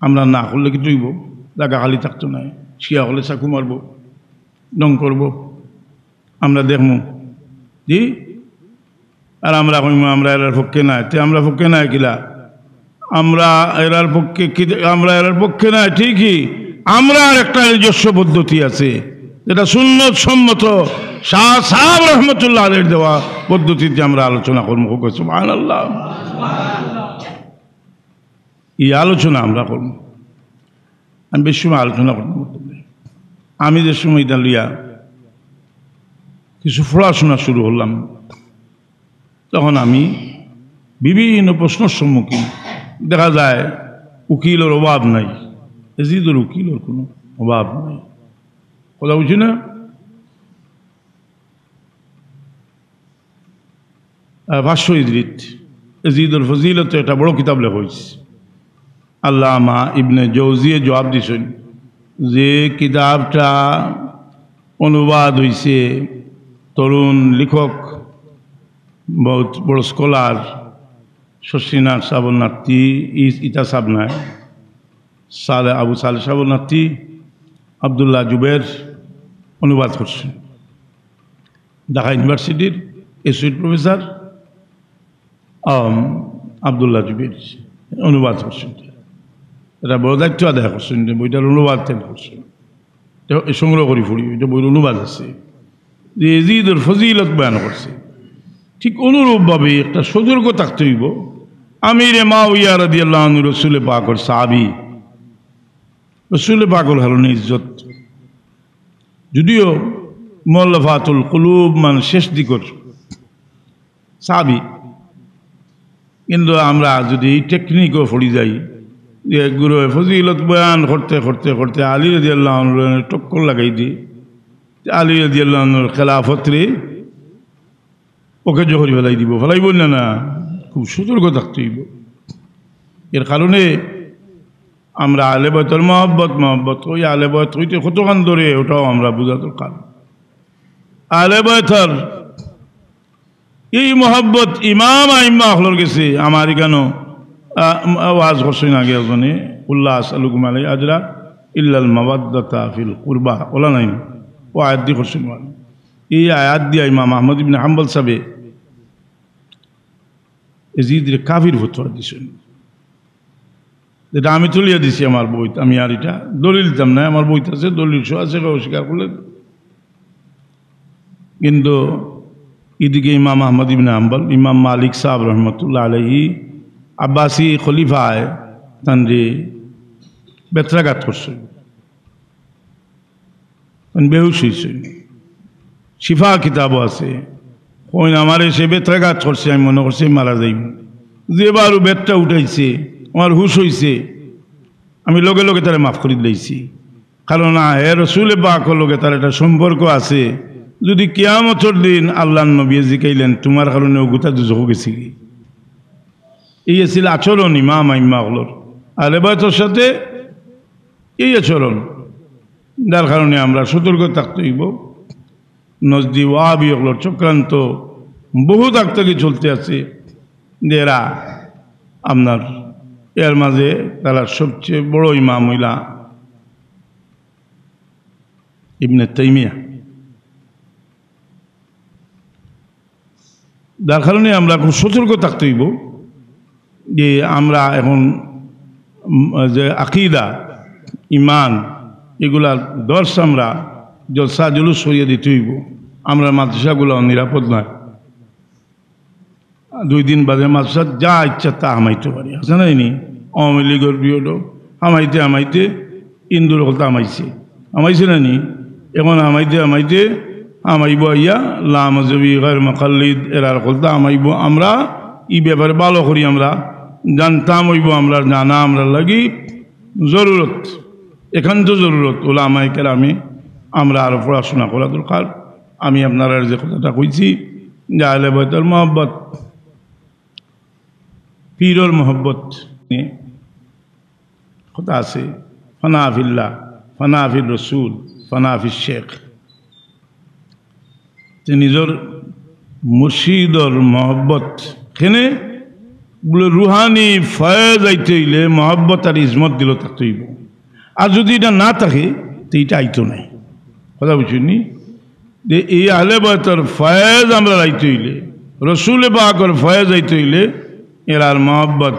আমরা না করলে কিতা অইবো? জাগা খালি থাকতো নায়, শিয়া অকলে চাকু মারবো, ঢং করবো, আমরা দেখমু। জি, আর আমরা কইমু আমরা এরার পক্ষে নায়, তে আমরা পক্ষে নায় কিলা? আমরা এরার পক্ষে কি, আমরা এরার পক্ষে নায় ঠিকই, আমরার একটা নিজস্ব পদ্ধতি আছে, যেটা সুন্নত সম্মত, শাহ সাহেব রহমতুল্লাহ আলাইহির দেওয়া পদ্ধতিতে আমরা আলোচনা করমু। হোক সুবহানাল্লাহ। এই আলোচনা আমরা করমু। আমি বেশি সময় আলোচনা করতাম পারতাম না। আমি যে সময় ইটা লইয়া কিছু পড়াশোনা শুরু করলাম, তখন আমি বিভিন্ন প্রশ্নর সম্মুখীন। দেখা যায় উকিলর অভাব নাই, এজিদর উকিলর কোনো অভাব নাই। কথা বুঝি না? আহ, ভাষ্য ইজরিত, এজিদর ফজিলতে একটা বড় কিতাব লেখা অইছে। আল্লামা ইবনে জৌজিয়ে জবাব দিছইন যে কিতাবটা অনুবাদ অইছে তরুণ লেখক, বহুত বড় স্কলার শশীনাথ সাবর নাতি, ই-, ইতা সাব নায়, সালে, আবু সালে সাবর নাতি আব্দুল্লাহ জুবের অনুবাদ করছইন। ঢাকা ইউনিভার্সিটির অ্যাসোসিয়েট প্রফেসর, আম, আব্দুল্লাহ জুবের অনুবাদ করছইন। এটা বড় দায়িত্ব আদায় করছইন, যে বইটার অনুবাদ তেন করছইন। তো এই সংগ্রহ করি পড়ি, এটা বইর অনুবাদ আছে। যে এজিদর ফজিলত বয়ান করছে, ঠিক অনুরূপভাবে একটা সতর্ক থাকতে অইবো। আমিরে মাওইয়া রাদিয়াল্লাহু আনহু রসুলে পাকর সাহাবী, রসুলে পাকর কারণে ইজ্জত। যদিও মুআল্লাফাতুল কুলুব মানে শেষ দিকর সাহাবী, কিন্তু আমরা যদি এই টেকনিকও পড়ি যাই, যে গুরু ফজিলত বয়ান করতে করতে করতে আলী রাদিয়াল্লাহু আনহুরে টক্কর লাগাই দি, আলী রাদিয়াল্লাহু আনহুর খেলাফতরে অকেজো করি ফেলাই দিবো, ফেলাইবো না, না, খুব সতর্ক থাকতে অইবো। এর কারণে আমরা আহলে বায়তর মহব্বত, মহব্বত অই আহলে বায়ত অইতে কতখান ধরে, ওটাও আমরা বুঝা দরকার। আহলে বায়তর এই মহব্বত ইমাম আইম্মা অকলর গেছে। আমার ইখানো, আহ, ওয়াজ করছইন আগে একজনে, "কুল্লা আসআলুকুম আলাইহি আজরা ইল্লাল মাওয়াদ্দাতা ফিল কুরবা", ওলা নায়নি? ও আয়াত দি করছইন ওয়াজ। এই আয়াত দিয়া ইমাম আহমদ ইবনে হাম্বল সাবে এজিদরে কাফির ফতোয়া দিছইন। যেটা আমি তুলিয়া দিছি আমার বইত, আমি আর এটা দলিল দিতাম না, আমার বইত আছে, দলিল সহ আছে, কেউ অস্বীকার করলে। কিন্তু এদিকে ইমাম আহমদ ইবনে হাম্বল, ইমাম মালিক সাহেব রহমতুল্লাহ আলাইহি, আব্বাসি খলিফায় তানরে বেত্রাঘাত করছে, তান বেহুশ হইছে। শিফা কিতাবও আছে, কইন আমারে সে বেত্রাঘাত করছে, আমি মনে করছি মারা যাইব। যেবারও বেতটা উঠাইছে, আমার হুশ হইছে, আমি লগে লগে তারে মাফ করি দিলাইছি। কারণ আ, হে রসুলে পাকর লগে তার একটা সম্পর্ক আছে। যদি কিয়ামতর দিন আল্লাহর নবী জিকাইলেন, "তোমার কারণে ও গুতা দুজখো গেছে কি?" এই আছিল আচরণ ইমাম আইম্মা অকলর, আহলে বায়তর সাথে এই আচরণ। যার কারণে আমরা সতর্ক থাকতে হইব। নজদি ওয়াহাবি অকলর চক্রান্ত বহুত আগ থেকে চলতে আছে, যে এরা আপনার এর মাঝে তারা সবচেয়ে বড় ইমাম হইলা ইবনে তাইমিয়া। যার কারণে আমরা খুব সতর্ক থাকতে হইব যে আমরা এখন, উম, যে আকিদা, ইমান, এগুলার দর্শ আমরা জলসা জুলুস করিয়া দিতে হইব। আমরা মাদ্রাসাগুলো নিরাপদ নয়। দুই দিন বাদে মাদ্রাসা যা ইচ্ছা তা হামাইতে পারি, আছে না নি? আওয়ামী লীগের পিরিয়ডও হামাইতে হামাইতে ইন্দুর হকলতা হামাইছে, হামাইছে না নি? এখন হামাইতে হামাইতে হামাইব আইয়া লামজহবি, গায়র মুকাল্লিদ, এরার হকলতা হামাইব। আমরা ই ব্যাপারে ভালো করি আমরা জানতাম হইব, আমরা জানা আমরা লাগি জরুরত, একান্ত জরুরত। উলামায়ে কেরামে আমরা আরো পড়াশোনা করা দরকার। আমি আপনারা যে কথাটা কইছি যে আহলে বায়তর মহব্বত, পীরর মহব্বত নিয়ে কথা আছে, ফানা ফিল্লাহ, ফানা ফির রসুল, ফানা ফির শেখ। তে নিজর মুর্শিদর মহব্বত কেনে বুলে রুহানি ফয়েজ আইতে হইলে মহব্বত আর ইজমত দিল থাকতে হইব। আর যদি এটা না থাকে, তো এটা আইতো নাই। কথা বুঝছইন নি? যে এই আহলে বায়তর ফয়েজ আমরা আইতে হইলে, রসুলে পাকর ফয়েজ আইতে হইলে, এরার মহব্বত,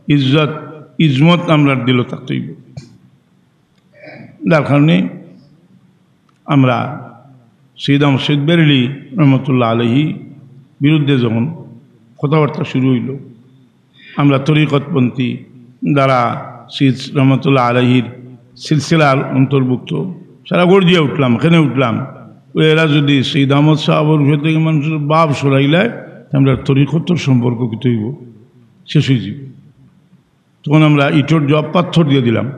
ইজ্জত, ইজমত আমরা দিল থাকতে হইব। যার কারণে আমরা সৈয়দ আহমদ শহীদ বেরেলভী রহমতুল্লাহ আলাইহি বিরুদ্ধে যখন কথাবার্তা শুরু হইল, আমরা তরিকতপন্থী যারা সৈয়দ রহমতুল্লাহ আলাইহির সিলসিলার অন্তর্ভুক্ত, সারা গর্জিয়া উঠলাম, কেনে উঠলাম, ওই এরা যদি সৈয়দ আহমদ সাহেবের উপর থেকে মানুষের ভাব সরাইলায়, তে আমরা তরিকতর সম্পর্ক কিতা হইব? শেষ হয়ে যাবে। তখন আমরা ইটর জবাব পাথর দিয়ে দিলাম,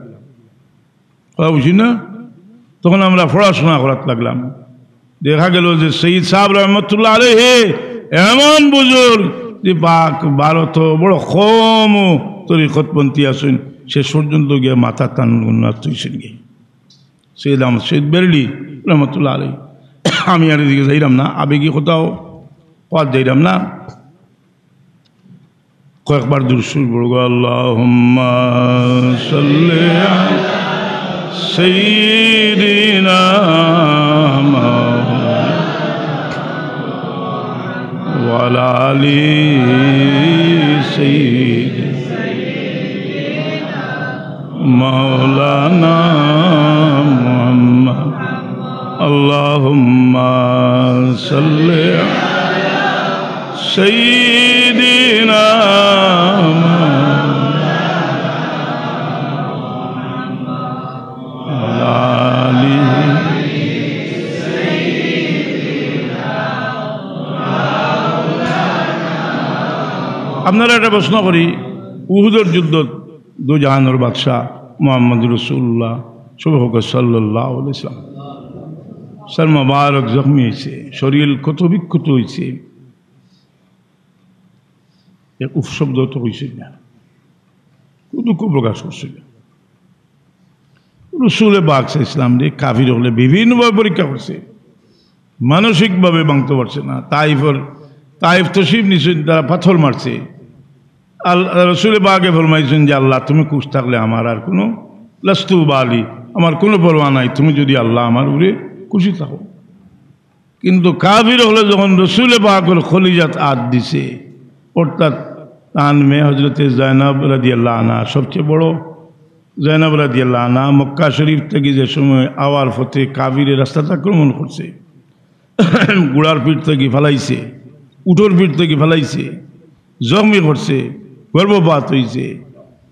কথা বুঝি না? তখন আমরা পড়াশোনা করাত লাগলাম। দেখা গেল যে সৈয়দ সাহেব রহমতুল্লাহ আলাইহি এমন বুজুর্গ যে পাক ভারত বড় কম তরিকতপন্থী আছইন, শেষ পর্যন্ত গিয়া মাথা তান গুন্নাত হইছেন গিয়ে। সৈয়দ আহমদ শহীদ বেরেলভী রহমতুল্লাহ আলাইহি। আমি আর এদিকে যাইলাম না, আবেগী কথাও কওয়াত যাইলাম না। কয়েকবার দুরূদ শরীফ পড়ব, আল্লাহুম্মা সাল্লি আলা সাইয়্যিদিনা মুহাম্মাদ ওয়া আলা আলি সাইয়্যিদিনা মাওলানা মুহাম্মদ। আল্লাহুম্মা সাল্লি আলা সাইয়্যিদিনা ওয়া আলা আলি। আপনারা একটা প্রশ্ন করি, উহুদর যুদ্ধত দু জাহানর বাদশা মুহাম্মদ রাসূলুল্লাহ, সবে কউক্কা সাল্লাল্লাহু আলাইহি ওয়াসাল্লাম, সর মোবারক জখমি হইছে, শরীর ক্ষত বিক্ষত হইছে, এক উফ শব্দ তো হইছে না, কোনো দুঃখ প্রকাশ করছে না। রসুলে পাক সাল্লাল্লাহু আলাইহি ওয়াসাল্লামরে কাফির অকলে বিভিন্নভাবে পরীক্ষা করছে, মানসিকভাবে ভাঙতে পারছে না। তাইফর, তাইফ তশরিফ নিছেন, তারা পাথর মারছে। আল-, রসুলে পাকে ফরমাইছেন যে, "আল্লাহ, তুমি খুশ থাকলে আমার আর কোনো, লাস্তু উবালি, আমার কোনো পরোয়া নাই, তুমি যদি আল্লাহ আমার উপরে খুশি থাকো।" কিন্তু কাফির অকলে যখন রসুলে পাকর কলিজাত আত দিছে, অর্থাৎ তান মেয়ে হজরতে জাইনাব রাদিয়াল্লাহু আনহা সবচেয়ে বড় জয়নব রাদিয়াল্লাহু আনহা মক্কা শরীফ থাকি যে সময় আওয়ার পথে কাফিরে রাস্তাত আক্রমণ করছে, ঘোড়ার পিঠ থাকি ফালাইছে, উটর পিঠ থাকি ফালাইছে, জখমি করছে, গর্ভপাত হইছে।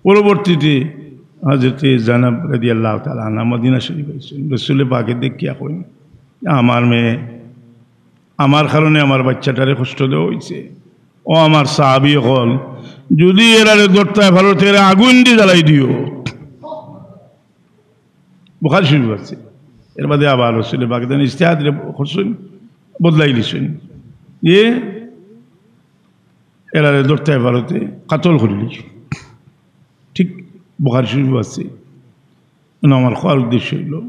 পরবর্তীতে হযরতে জয়নব রাদিয়াল্লাহু তাআলা আনহা মদিনা শরীফ আইছইন, রসুলে পাকে দেখিয়া কইন, "আমার মেয়ে, আমার কারণে আমার বাচ্চাটারে কষ্ট দেওয়া হইছে। ও আমার সাহাবী অকল, যদি এরারে ধরতায় পারো, তে এরা আগুন দি জ্বালাই দিও।" বুখারী শরীফ আছে। এর বাদে আবার রসুলে পাকে তান ইজতিহাদ রে করছইন, বদলাই দিছইন। যে এরারে ধরতায় পারো তে কাতল করিলিও। ঠিক বুখারী শরীফ আছে। মানে আমার কওয়ার উদ্দেশ্য হইল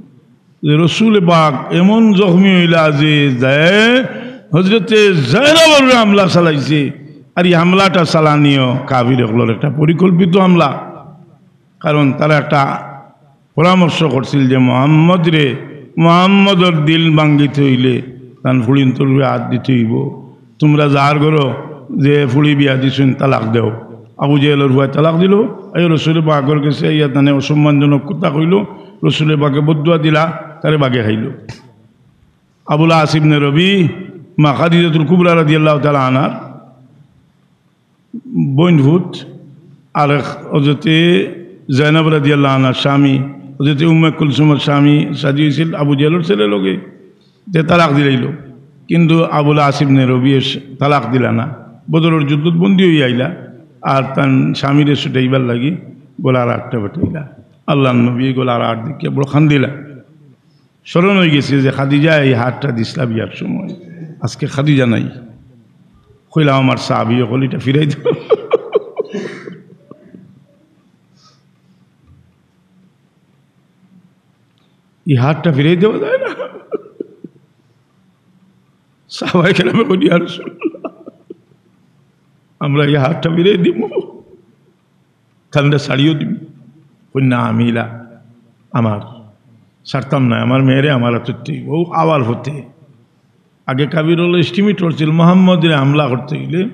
যে রসুলে পাক এমন জখমি হইলা যে যায় হযরতে জয়নবর উপরে হামলা চালাইছে। আর এই হামলাটা চালানিও কাফির অকলর একটা পরিকল্পিত হামলা। কারণ তারা একটা পরামর্শ করছিল যে মোহাম্মদরে, মোহাম্মদর দিল ভাঙ্গিতে হইলে তান ফুড়িন্তর উপরে হাত দিতে হইব। তোমরা যার ঘরো যে ফুড়ি বিয়া দিছইন তালাক দেও। আবু জেহেলর পুয়ায় তালাক দিল, এই রসুলে পাকর গেছে ইয়া তানে অসম্মানজনক কথা কইল, রসুলে পাকে বদদুয়া দিলা, তারে বাগে খাইল। আবুল আস ইবনে রবি, মা খাদিজাতুল কুবরা রাদিয়াল্লাহু তাআলা আনহার বইন ফুত, আর এক হযরতে জয়নব রাদিয়াল্লাহু আনহার স্বামী, হযরতে উম্মে কুলসুমর স্বামী শাদী হইছিল আবু জেহেলর ছেলের লগে, যে তালাক দিলাইল। কিন্তু আবুল আস ইবনে রবিয়ে তালাক দিলা না, বদরর যুদ্ধত বন্দী হইয়া আইলা, আর তান স্বামীরে ছুটাইবার লাগি গলার আটটা বাটাইলা। আল্লাহর নবী গলার আট দেখিয়া বড় কান্দিলা। স্মরণ হয়ে গেছে যে খাদিজা এই হারটা দিছলা বিয়ার সময়, আজকে খাদিজা নাই। কইলাম, "আমার সাহাবী অকল, ইটা ফিরাই দেও।" এই হারটা ফিরাই দেওয়া যায় না? সাহাবায়ে কেরামে কইন, "ইয়া রাসূলুল্লাহ, আমরা এই হারটা ফিরাই দিমু?" তানরে ছাড়িও দিবি? কই, "না, আমি ইলা আমার ছাড়তাম না, আমার মেয়েরে আমার হাতে দিতে অইবো।" ও আবার হতে আগে কাফির অকলে estimate করছিল, মোহাম্মদরে হামলা করতে গেলে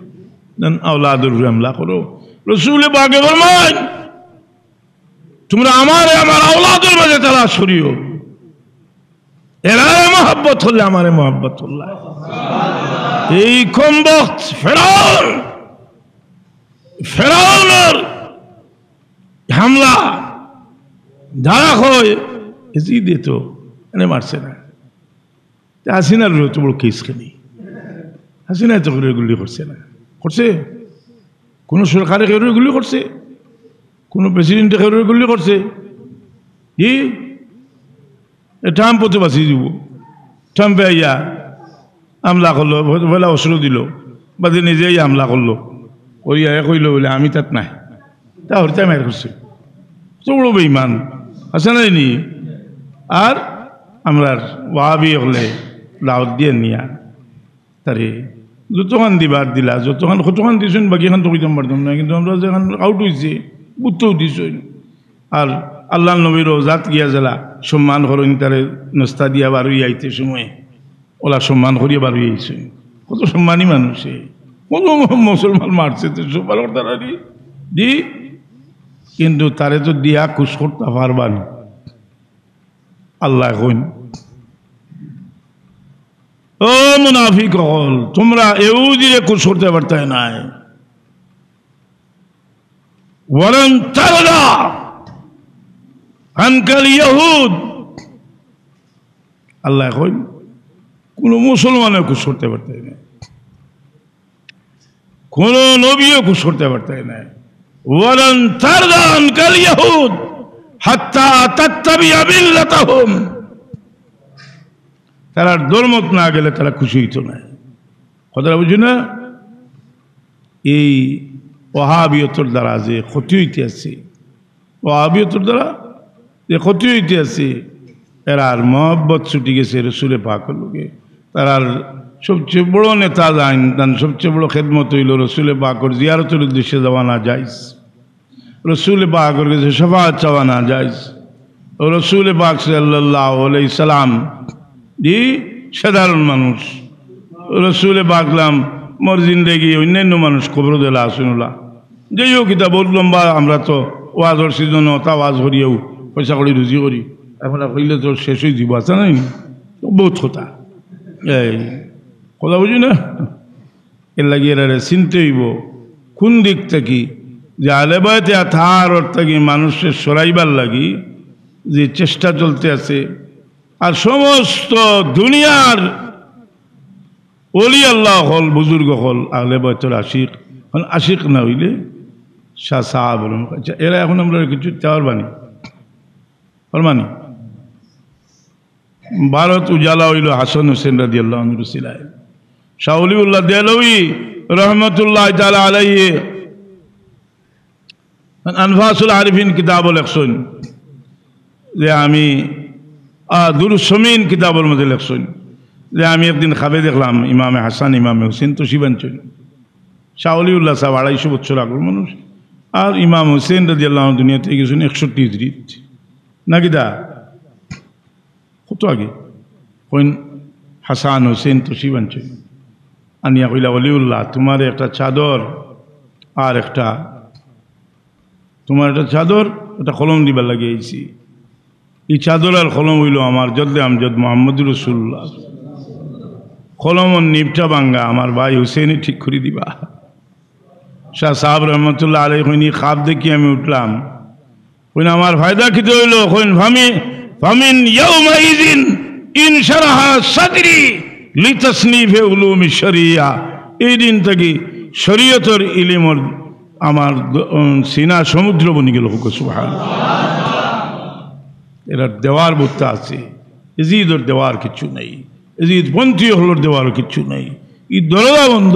যেন আওলাদর উপরে হামলা করো। রসুলে পাকে ফরমাইন, "তোমরা আমারে আমার আওলাদর মাঝে তালাশ করিও।" এরারে মহব্বত করলে আমারে মহব্বত করলা। এই কমবখত ফেরাউন, ফেরাউনর হামলা যারা হয়, এজিদে তো এনে মারছে না। তে হাসিনার উপরে তো বড় case কেনে? হাসিনায় তো কেউরে গুলি করছে না। করছে? কোনো সরকারে কেউরে গুলি করছে? কোনো president এ কেউরে গুলি করছে? কি? এ ট্রাম্প তো বাঁচি দিব। ট্রাম্পে আইয়া হামলা করলো, পয়লা অস্ত্র দিল, বাদে নিজেই হামলা করলো। করিয়া এ কইলো বলে, "আমি তাত নাই।" তা হরিতা মার করছে। তো বড় বেঈমান। আছে না নি? আর আমরার ওয়াহাবি অকলে দাওয়াত দিয়া নিয়া তারে যতখান দিবার দিলা, যতখান, কতখান দিছইন, বাকিখান তো কইতাম পারতাম না, কিন্তু আমরা যেখান out হইছে, বুঝতেও দিছইন। আর আল্লাহর নবীর রওজাত গিয়া যেলা সম্মান করইন, তারে নস্তা দিয়া বার অইয়া আইতে সময় ওলা সম্মান করিয়া বার অইয়া আইছইন। কত সম্মানী মানুষ এ, কত মুসলমান মারছে, তো সব ভালো কথা না নি? জি, কিন্তু তারে তো দিয়া খুশ করতা পারবা না। আল্লায় কইন, "ও মুনাফিক অকল, তোমরা ইহুদিরে খুশ করতে পারতায় নায়।" ওয়ালান তারদা আনকাল ইয়াহুদ। আল্লায় কইন, "কোনো মুসলমানে খুশ করতে পারতায় নায়।" কোনো নবীও খুশ করতে পারতায় নায়। ওয়ালান তারদা আনকাল ইয়াহুদ হাত্তা তাত্তাবিআ মিল্লাতাহুম। তারার ধর্মত না গেলে তারা খুশি হইতো না। কথাটা বুঝো না? এই ওয়াহাবিয়তর দ্বারা যে ক্ষতি হইতে আছে, ওয়াহাবিয়তর দ্বারা যে ক্ষতি হইতে আছে, এরার মহব্বত ছুটি গেছে রসুলে পাকর লগে। তারার সবচেয়ে বড় নেতা যাইন, তান সবচেয়ে বড় খেদমত হইল রসুলে পাকর জিয়ারতর উদ্দেশ্যে যাওয়া না জায়েজ, রসুলে পাকর গেছে শাফাআত চাওয়া না জায়েজ। রসুলে পাক সাল্লাল্লাহু আলাইহি সাল্লাম, জি, সাধারণ মানুষ। রসুলে পাক সাল্লাম মোর জিন্দেগি অন্যান্য মানুষ কবর দিলা আসুন ওলা। যাই হোক, এটা বহুত লম্বা, আমরা তো ওয়াজর সিজনো অতা ওয়াজ করিয়াউ পয়সা করি রুজি করি। এখন আর কইলে তো শেষ অই যিবো, আছে না নি? বউত কথা। এই কথা বুঝি না? এর লাগি এরারে চিনতে অইবো কুন দিক থাকি যে আহলে বায়তে আতহারর থাকি মানুষরে সরাইবার লাগি যে চেষ্টা চলতে আছে। আর সমস্ত দুনিয়ার অলি আল্লাহ অকল, বুজুর্গ অকল, আহলে বায়তর আশিক, অখন আশিক না অইলে শাহ সাহাব অকল, আচ্ছা, এরা এখন আমরারে কিচ্ছু দিতা পারবা নি, পারবা নি? ভারত উজালা অইলো হাসান হুসেন রাদিয়াল্লাহু আনহুর উসিলায়। শাহ ওলিউল্লাহ দেহলভী রহমতুল্লাহ তাআলা আলাইহি আনফাসুল আরিফিন কিতাবো লেখছইন যে আমি, আহ, দুরুস সমিন কিতাবর মধ্যে লেখছইন যে আমি একদিন খাবে দেখলাম ইমামে হাসান, ইমামে হুসেন তশরিফ আনছইন। শাহ ওলিউল্লাহ সাহেব আড়াইশো বছর আগর মানুষ, আর ইমাম হুসেন রাদিয়াল্লাহু আনহু দুনিয়া থাকি গেছইন একষট্টি হিজরিত, নাকি দা? কত আগে? কইন হাসান হুসেন তশরিফ আনছইন, আনিয়া কইলা, "ওলিউল্লাহ, তুমারে একটা চাদর আর একটা, তুমারে একটা চাদর, একটা কলম দিবার লাগি আইছি। ই চাদর আর কলম অইলো আমার জদ্দে আমজদ মুহাম্মদুর রাসূলুল্লাহ। কলমর নিবটা ভাঙ্গা, আমার ভাই হুসেনে ঠিক করি দিবা।" শাহ সাহাব রহমতুল্লাহ আলাইহি কইন, "ই খাব দেখি আমি উঠলাম।" কইন, "আমার ফায়দা কিতা অইলো?" কইন, "ফামি-, ফামিন ইয়াউমাইযিন ইনশারাহা সাদরি লিতাসনিফে উলুমি শরিয়া।" এই দিন থাকি শরিয়তর ইলিমর আমার দ-, উম, সিনা সমুদ্র বনি গেল। কউক্কা সুবহানাল্লাহ। এরার দেওয়ার বউততা আছে, এজিদর দেওয়ার কিচ্ছু নাই, এজিদ পন্থী অকলর দেওয়ার কিচ্ছু নাই। ই দরজা বন্ধ,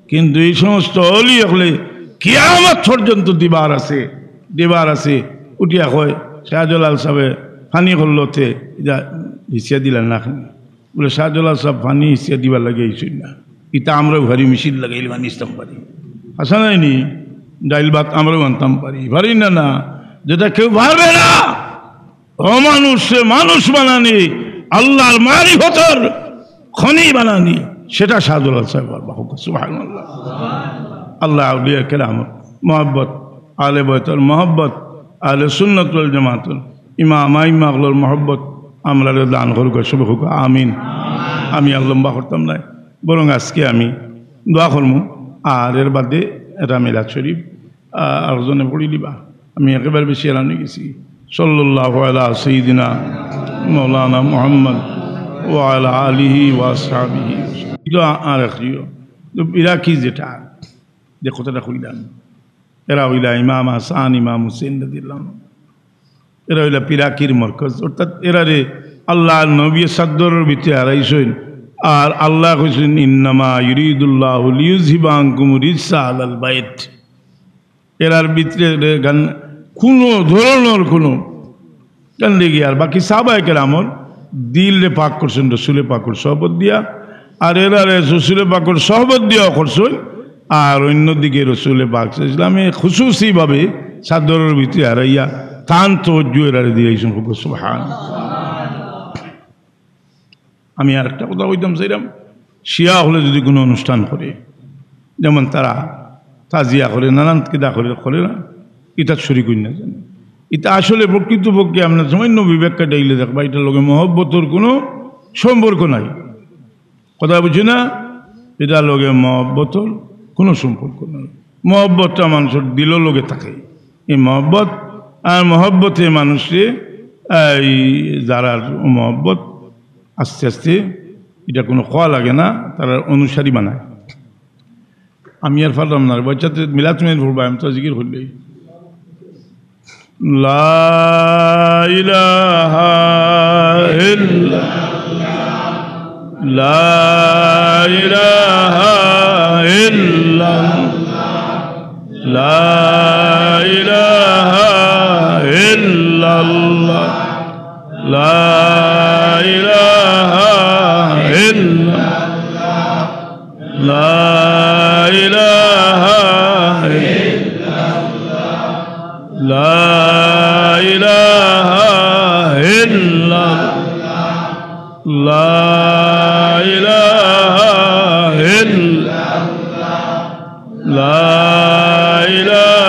কিন্তু এই সমস্ত অলি অকলে কিয়ামত পর্যন্ত দিবার আছে, দিবার আছে। উঠিয়া কয়, "শাহজালাল সাহেবে পানি করলো তে, ইটা হিসিয়া দিলা না কেনে?" বলে, "শাহজালাল সাহেব পানি হিসিয়া দিবার লাগি আইছইন না, ইটা আমরাও পারি, মেশিন লাগাইলে পানি হিসতাম পারি। আছে না নি? ডাইল ভাত আমরাও আনতাম পারি, পারি না না? যেটা কেউ পারবে না।" অমানুষরে মানুষ বানানি, আল্লাহর মারিফতর খনি বানানি, সেটা শাহজালাল সাহেব পারবা। কউক্কা সুবহানাল্লাহ। আল্লাহ আউলিয়া কেরাম মহব্বত, আহলে বায়তর মহব্বত, আহলে সুন্নাত ওয়াল জামাতর ইমাম আইম্মা অকলর মহব্বত আমরারে দান করউক্কা, সবে কউক্কা আমিন। আমি আর লম্বা করতাম নায়, বরং আজকে আমি দোয়া করমু, আর এর বাদে এটা মিলাদ শরীফ, আহ, আরোজনে পড়ি দিবা। আমি একেবারে বেশি এলান অই গেছি। সাল্লাল্লাহু আলা সাইয়্যিদিনা মাওলানা মুহাম্মদ ওয়া আলা আলিহি ওয়া আসহাবিহি। তো আ-, আর এক জিও। তো ইরাকি যেটা, যে কথাটা কইলাম, এরা অইলা ইমাম হাসান, ইমাম হুসেন রাদিয়াল্লাহু আনহু। এরা অইলা পিরাকির মরকজ, অর্থাৎ এরারে আল্লাহর নবী চাদরর ভিতরে হারাইছইন। আর আল্লায় কইছইন, "ইন্নামা ইউরিদুল্লাহু লিইউযহিবা আনকুমুর রিজসা আহলাল বাইত।" এরার ভিতরে রে গান-, কুনু ধরনর কুনু গান লেগে আর বাকি সাহাবায়ে কেরামর দিলরে পাক করছইন রসুলে পাকর সহবত দিয়া, আর এরারে রসুলে পাকর সহবত দিয়াও করছইন। আর অন্যদিকে রসুলে পাক সাল্লাল্লাহু আলাইহি ওয়াসাল্লামে খুসুসিভাবে চাদরর ভিতরে হারাইয়া তান তওয়াজ্জু এরারে দিলাইছইন। কউক্কা সুবহান। আমি আর একটা কথা কইতাম চাইরাম, শিয়া অকলে যদি কুনু অনুষ্ঠান করে, যেমন তারা তাজিয়া করে, নানান কিতা করে, করে না, ইটাত শরিক অইন না জানি। ইটা আসলে প্রকৃতপক্ষে আপনার সামান্য বিবেক খাটাইলে দেখবা, ইটার লগে মহব্বতর কুনু সম্পর্ক নাই। কথা বুঝি না? ইটার লগে মহব্বতর কুনু সম্পর্ক নাই। মহব্বতটা মানুষর দিলর লগে থাকে। এই মহব্বত আর মহব্বতে মানুষরে, এই যারার মহব্বত আস্তে আস্তে, ইটা কুনু কওয়া লাগে না, তারার অনুসারী বানায়। আমি আর পারলাম না, বাচ্চাতে মিলাদ মিলাদ পড়বা, আমি তো জিকির করলেই। লা ইলাহা ইল্লা, লা ইলাহা ইল্লা, লা ইলাহা ইল্লাল্লাহ, লা ইলাহা ইল্লা, লা ইলাহা ইল্লা, লা ইলাহা ইল্লা, লা ইলাহা ইল্লা, লা ইলাহা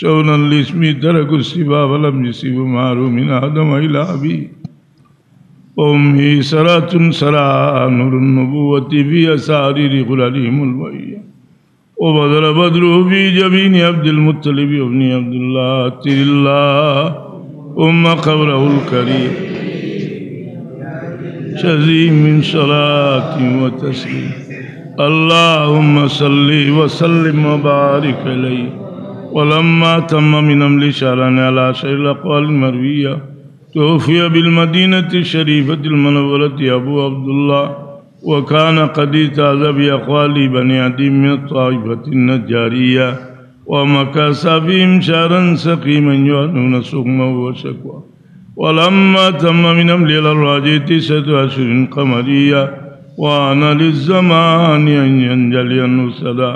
شونا لاسمه تركوا السبا فلم يصبهم هار من آدم إلى أبيه وأمه سراة سراها نور النبوة في أسارير خللهم البهية وبدر بدره في جبين عبد المطلب وابن عبد الله عطر اللهم قبره الكريم شذي من صلاة وتسليم. اللهم صل وسلم وبارك عليه. ولما تم من حمله شهران على أشهر الأقوال المروية، توفي بالمدينة الشريفة المنورة أبو عبد الله، وكان قد اجتاز بأخواله بني عدي من الطائفة النجارية، ومكث فيهم شهرا سقيما يعنون سقمه وشكواه. ولما تم من حمله على الراجح تسعة أشهر قمرية، وآن للزمان أن ينجلي عنه الصدى،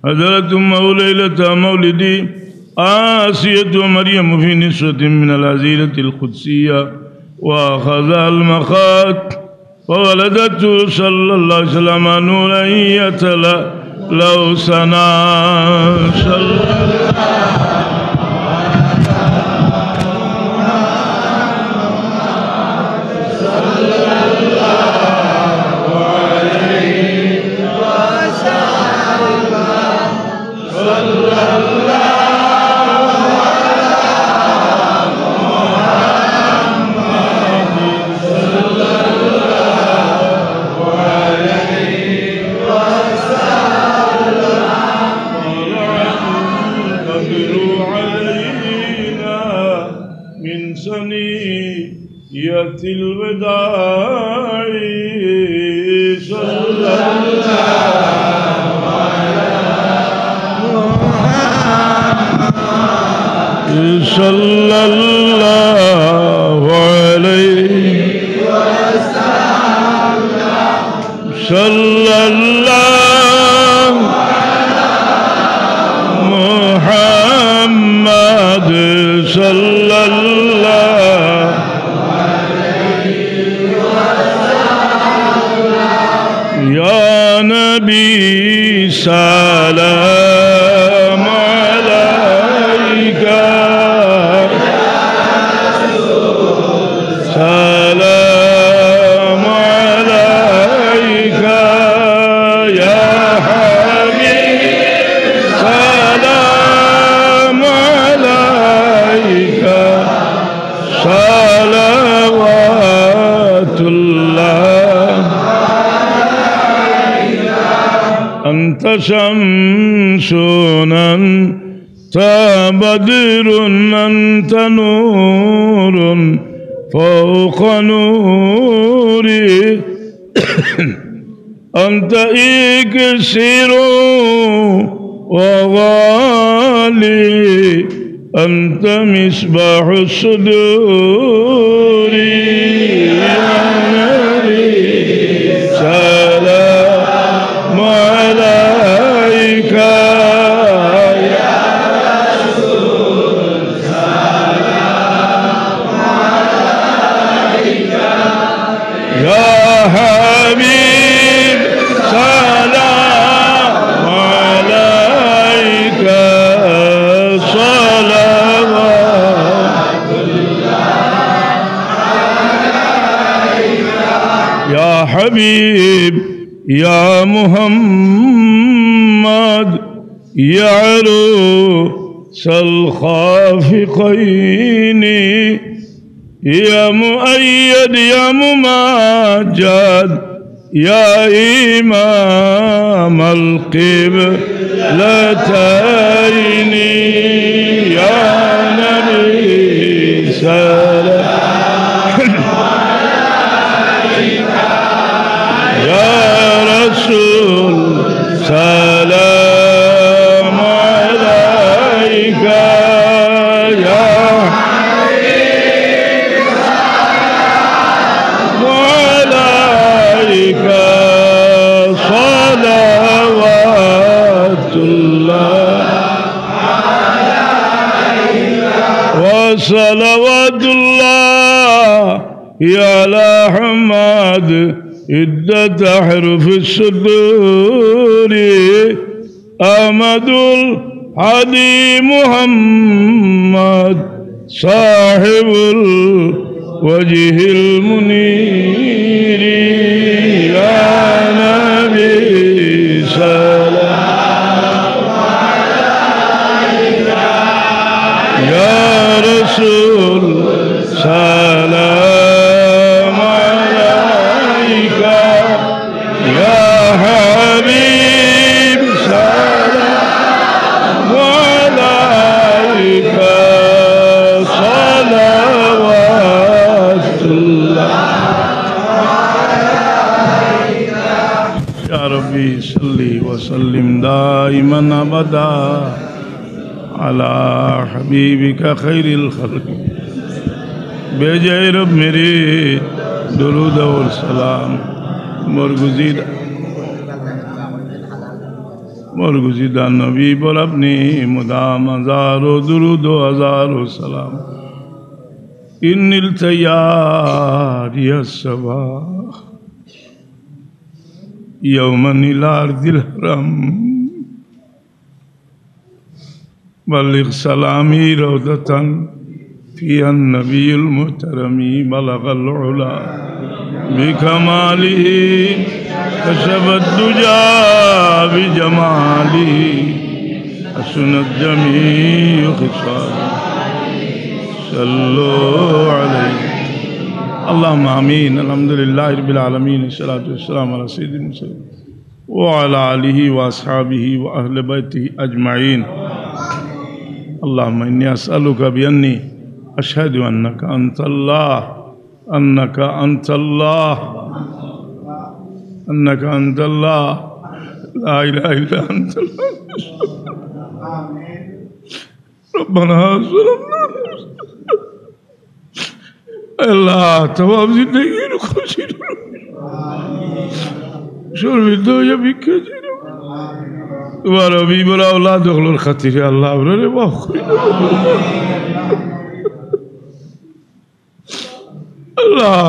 حضرت أمه ليلة مولده آسية ومريم في نسوة من الحظيرة القدسية، وأخذها المخاض، فولدته صلى الله عليه وسلم نورا يتلألأ سناه. صلى تدنو علينا من ثنيات الوداع. صلى الله على محمد، صلى الله عليه وسلم. صلى الله محمد، صلى الله يا نبي سلام عليك. سلام عليك يا حبيب، سلام عليك، صلوات الله. أنت شمس، أنت بدر، أنت نور فوق نوري، أنت إكسير وغالي، أنت مصباح الصدور. يا نبي سلام عليك، يا رسول سلام عليك، يا حبيب سلام عليك، صلوات الله عليك. يا حبيب، يا محمد، يا عروس الخافقين، يا مؤيد، يا ممجد، يا إمام القبلتين، يا نبي سلام عليك، يا رسول سلام عليك، يا عليك صلوات الله وصلوات الله على أحمد عدة أحرف الصدور. أحمد هادي محمد صاحب الوجه المنير. يا نبي سلام عليك، يا رسول سلام عليك، يا حبيب سلام عليك، صلوات الله. يا ربي صل وسلم دائما أبدا على حبيبك خير الخلق. بھیجے رب میرے درود اور سلام، برگزیدہ، برگزیدہ نبی پر اپنی مدام ہزاروں درود و ہزاروں سلام. إن نلت يا ريح الصبا يوما إلى أرض الحرم، بلغ سلامي روضة فيها النبي المحترم، بلغ العلا بكماله، كشف الدجى بجماله، حسنت جميع خصاله، صلوا عليه. اللهم آمين. الحمد لله رب العالمين، الصلاة والسلام على سيد المرسلين وعلى آله وأصحابه وأهل بيته أجمعين. اللهم إني أسألك بأني أشهد أنك أنت الله، أنك أنت الله، أنك أنت الله، لا إله إلا أنت. ربنا ظلمنا أنفسنا. আল্লাহ, তমাম জিন্দেগির খুশি শরমিন্দা অইয়া ভিক্ষা চাইরাম। তুমার হাবিবর আওলাদ অকলর খাতিরে আল্লাহ, আমরারে মাফ করি দেও। আল্লাহ,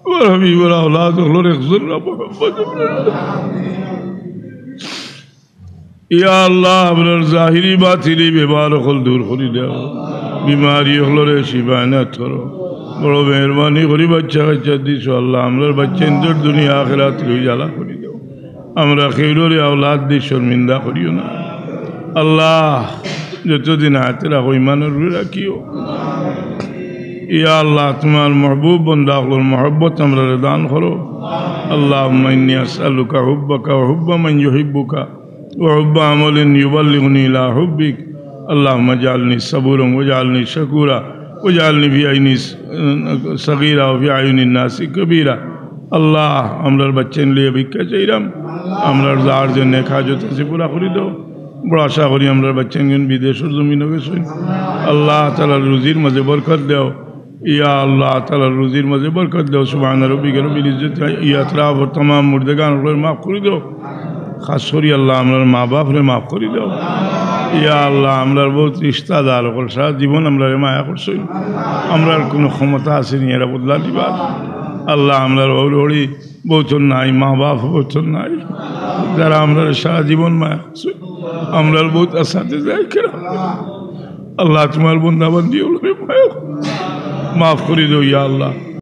তুমার হাবিবর আওলাদ অকলর একজন না মোহাম্মদ। ইয়া আল্লাহ, আমরার জাহিরি বাতিনি বেমার অকল দূর করি দেও, বিমারি অকলরে শিফা এনায়েত করো। বড় মেহেরবানি করি বাইচ্চা কাইচ্চা দিছো আল্লাহ, আমরার বাইচ্চাইন্তর দুনিয়া আখিরাত লইয়া ভালা করি দেও। আমরা কেউররে আওলাদ দি শরমিন্দা করিও না আল্লাহ। যতদিন হায়াত রাখো ইমানর উপরে রাখিও। ইয়া আল্লাহ, তুমার মাহবুব বান্দা অকলর মহব্বত আমরারে দান করো। اللهم إني أسألك حبك وحب من يحبك وحب عمل يبلغني إلى حبك. اللهم اجعلني صبورا واجعلني شكورا واجعلني في عيني صغيرا وفي أعين الناس كبيرا. আল্লাহ, আমরার বাইচ্চাইন লইয়া ভিক্ষা চাইরাম, আমরার যার যে নেক হাজত আছে পুরা করি দেও। বড় আশা করি আমরার বাইচ্চাইন বিদেশর জমিনো গেছইন। আল্লাহ তাআলার রুজির মাঝে বরকত দেও। ইয়া আল্লাহ তাআলার রুজির মাঝে বরকত দেও। سبحان ربك رب العزة. ইয়া আল্লাহ, আমরার তমাম মুর্দেগান অকলরে মাফ করি দেও। খাস করি আল্লাহ, আমরার মা বাপরে মাফ করি দেও। ইয়া আল্লাহ, আমরার বউত রিশতাদার অকল সারা জীবন আমরারে মায়া করছইন। আমরার কুনু ক্ষমতা আছে নি এরা বদলা দিবার? আল্লাহ, আমরার হউর হড়ি বউতর নাই, মা বাপ বউতর নাই, যারা আমরারে সারা জীবন মায়া করছইন। আমরার বউত আসাতেজায়ে কেরাম। আল্লাহ, তুমার বন্দা বান্দি অকলরে মায়া করো, মাফ করি দেও ইয়া আল্লাহ।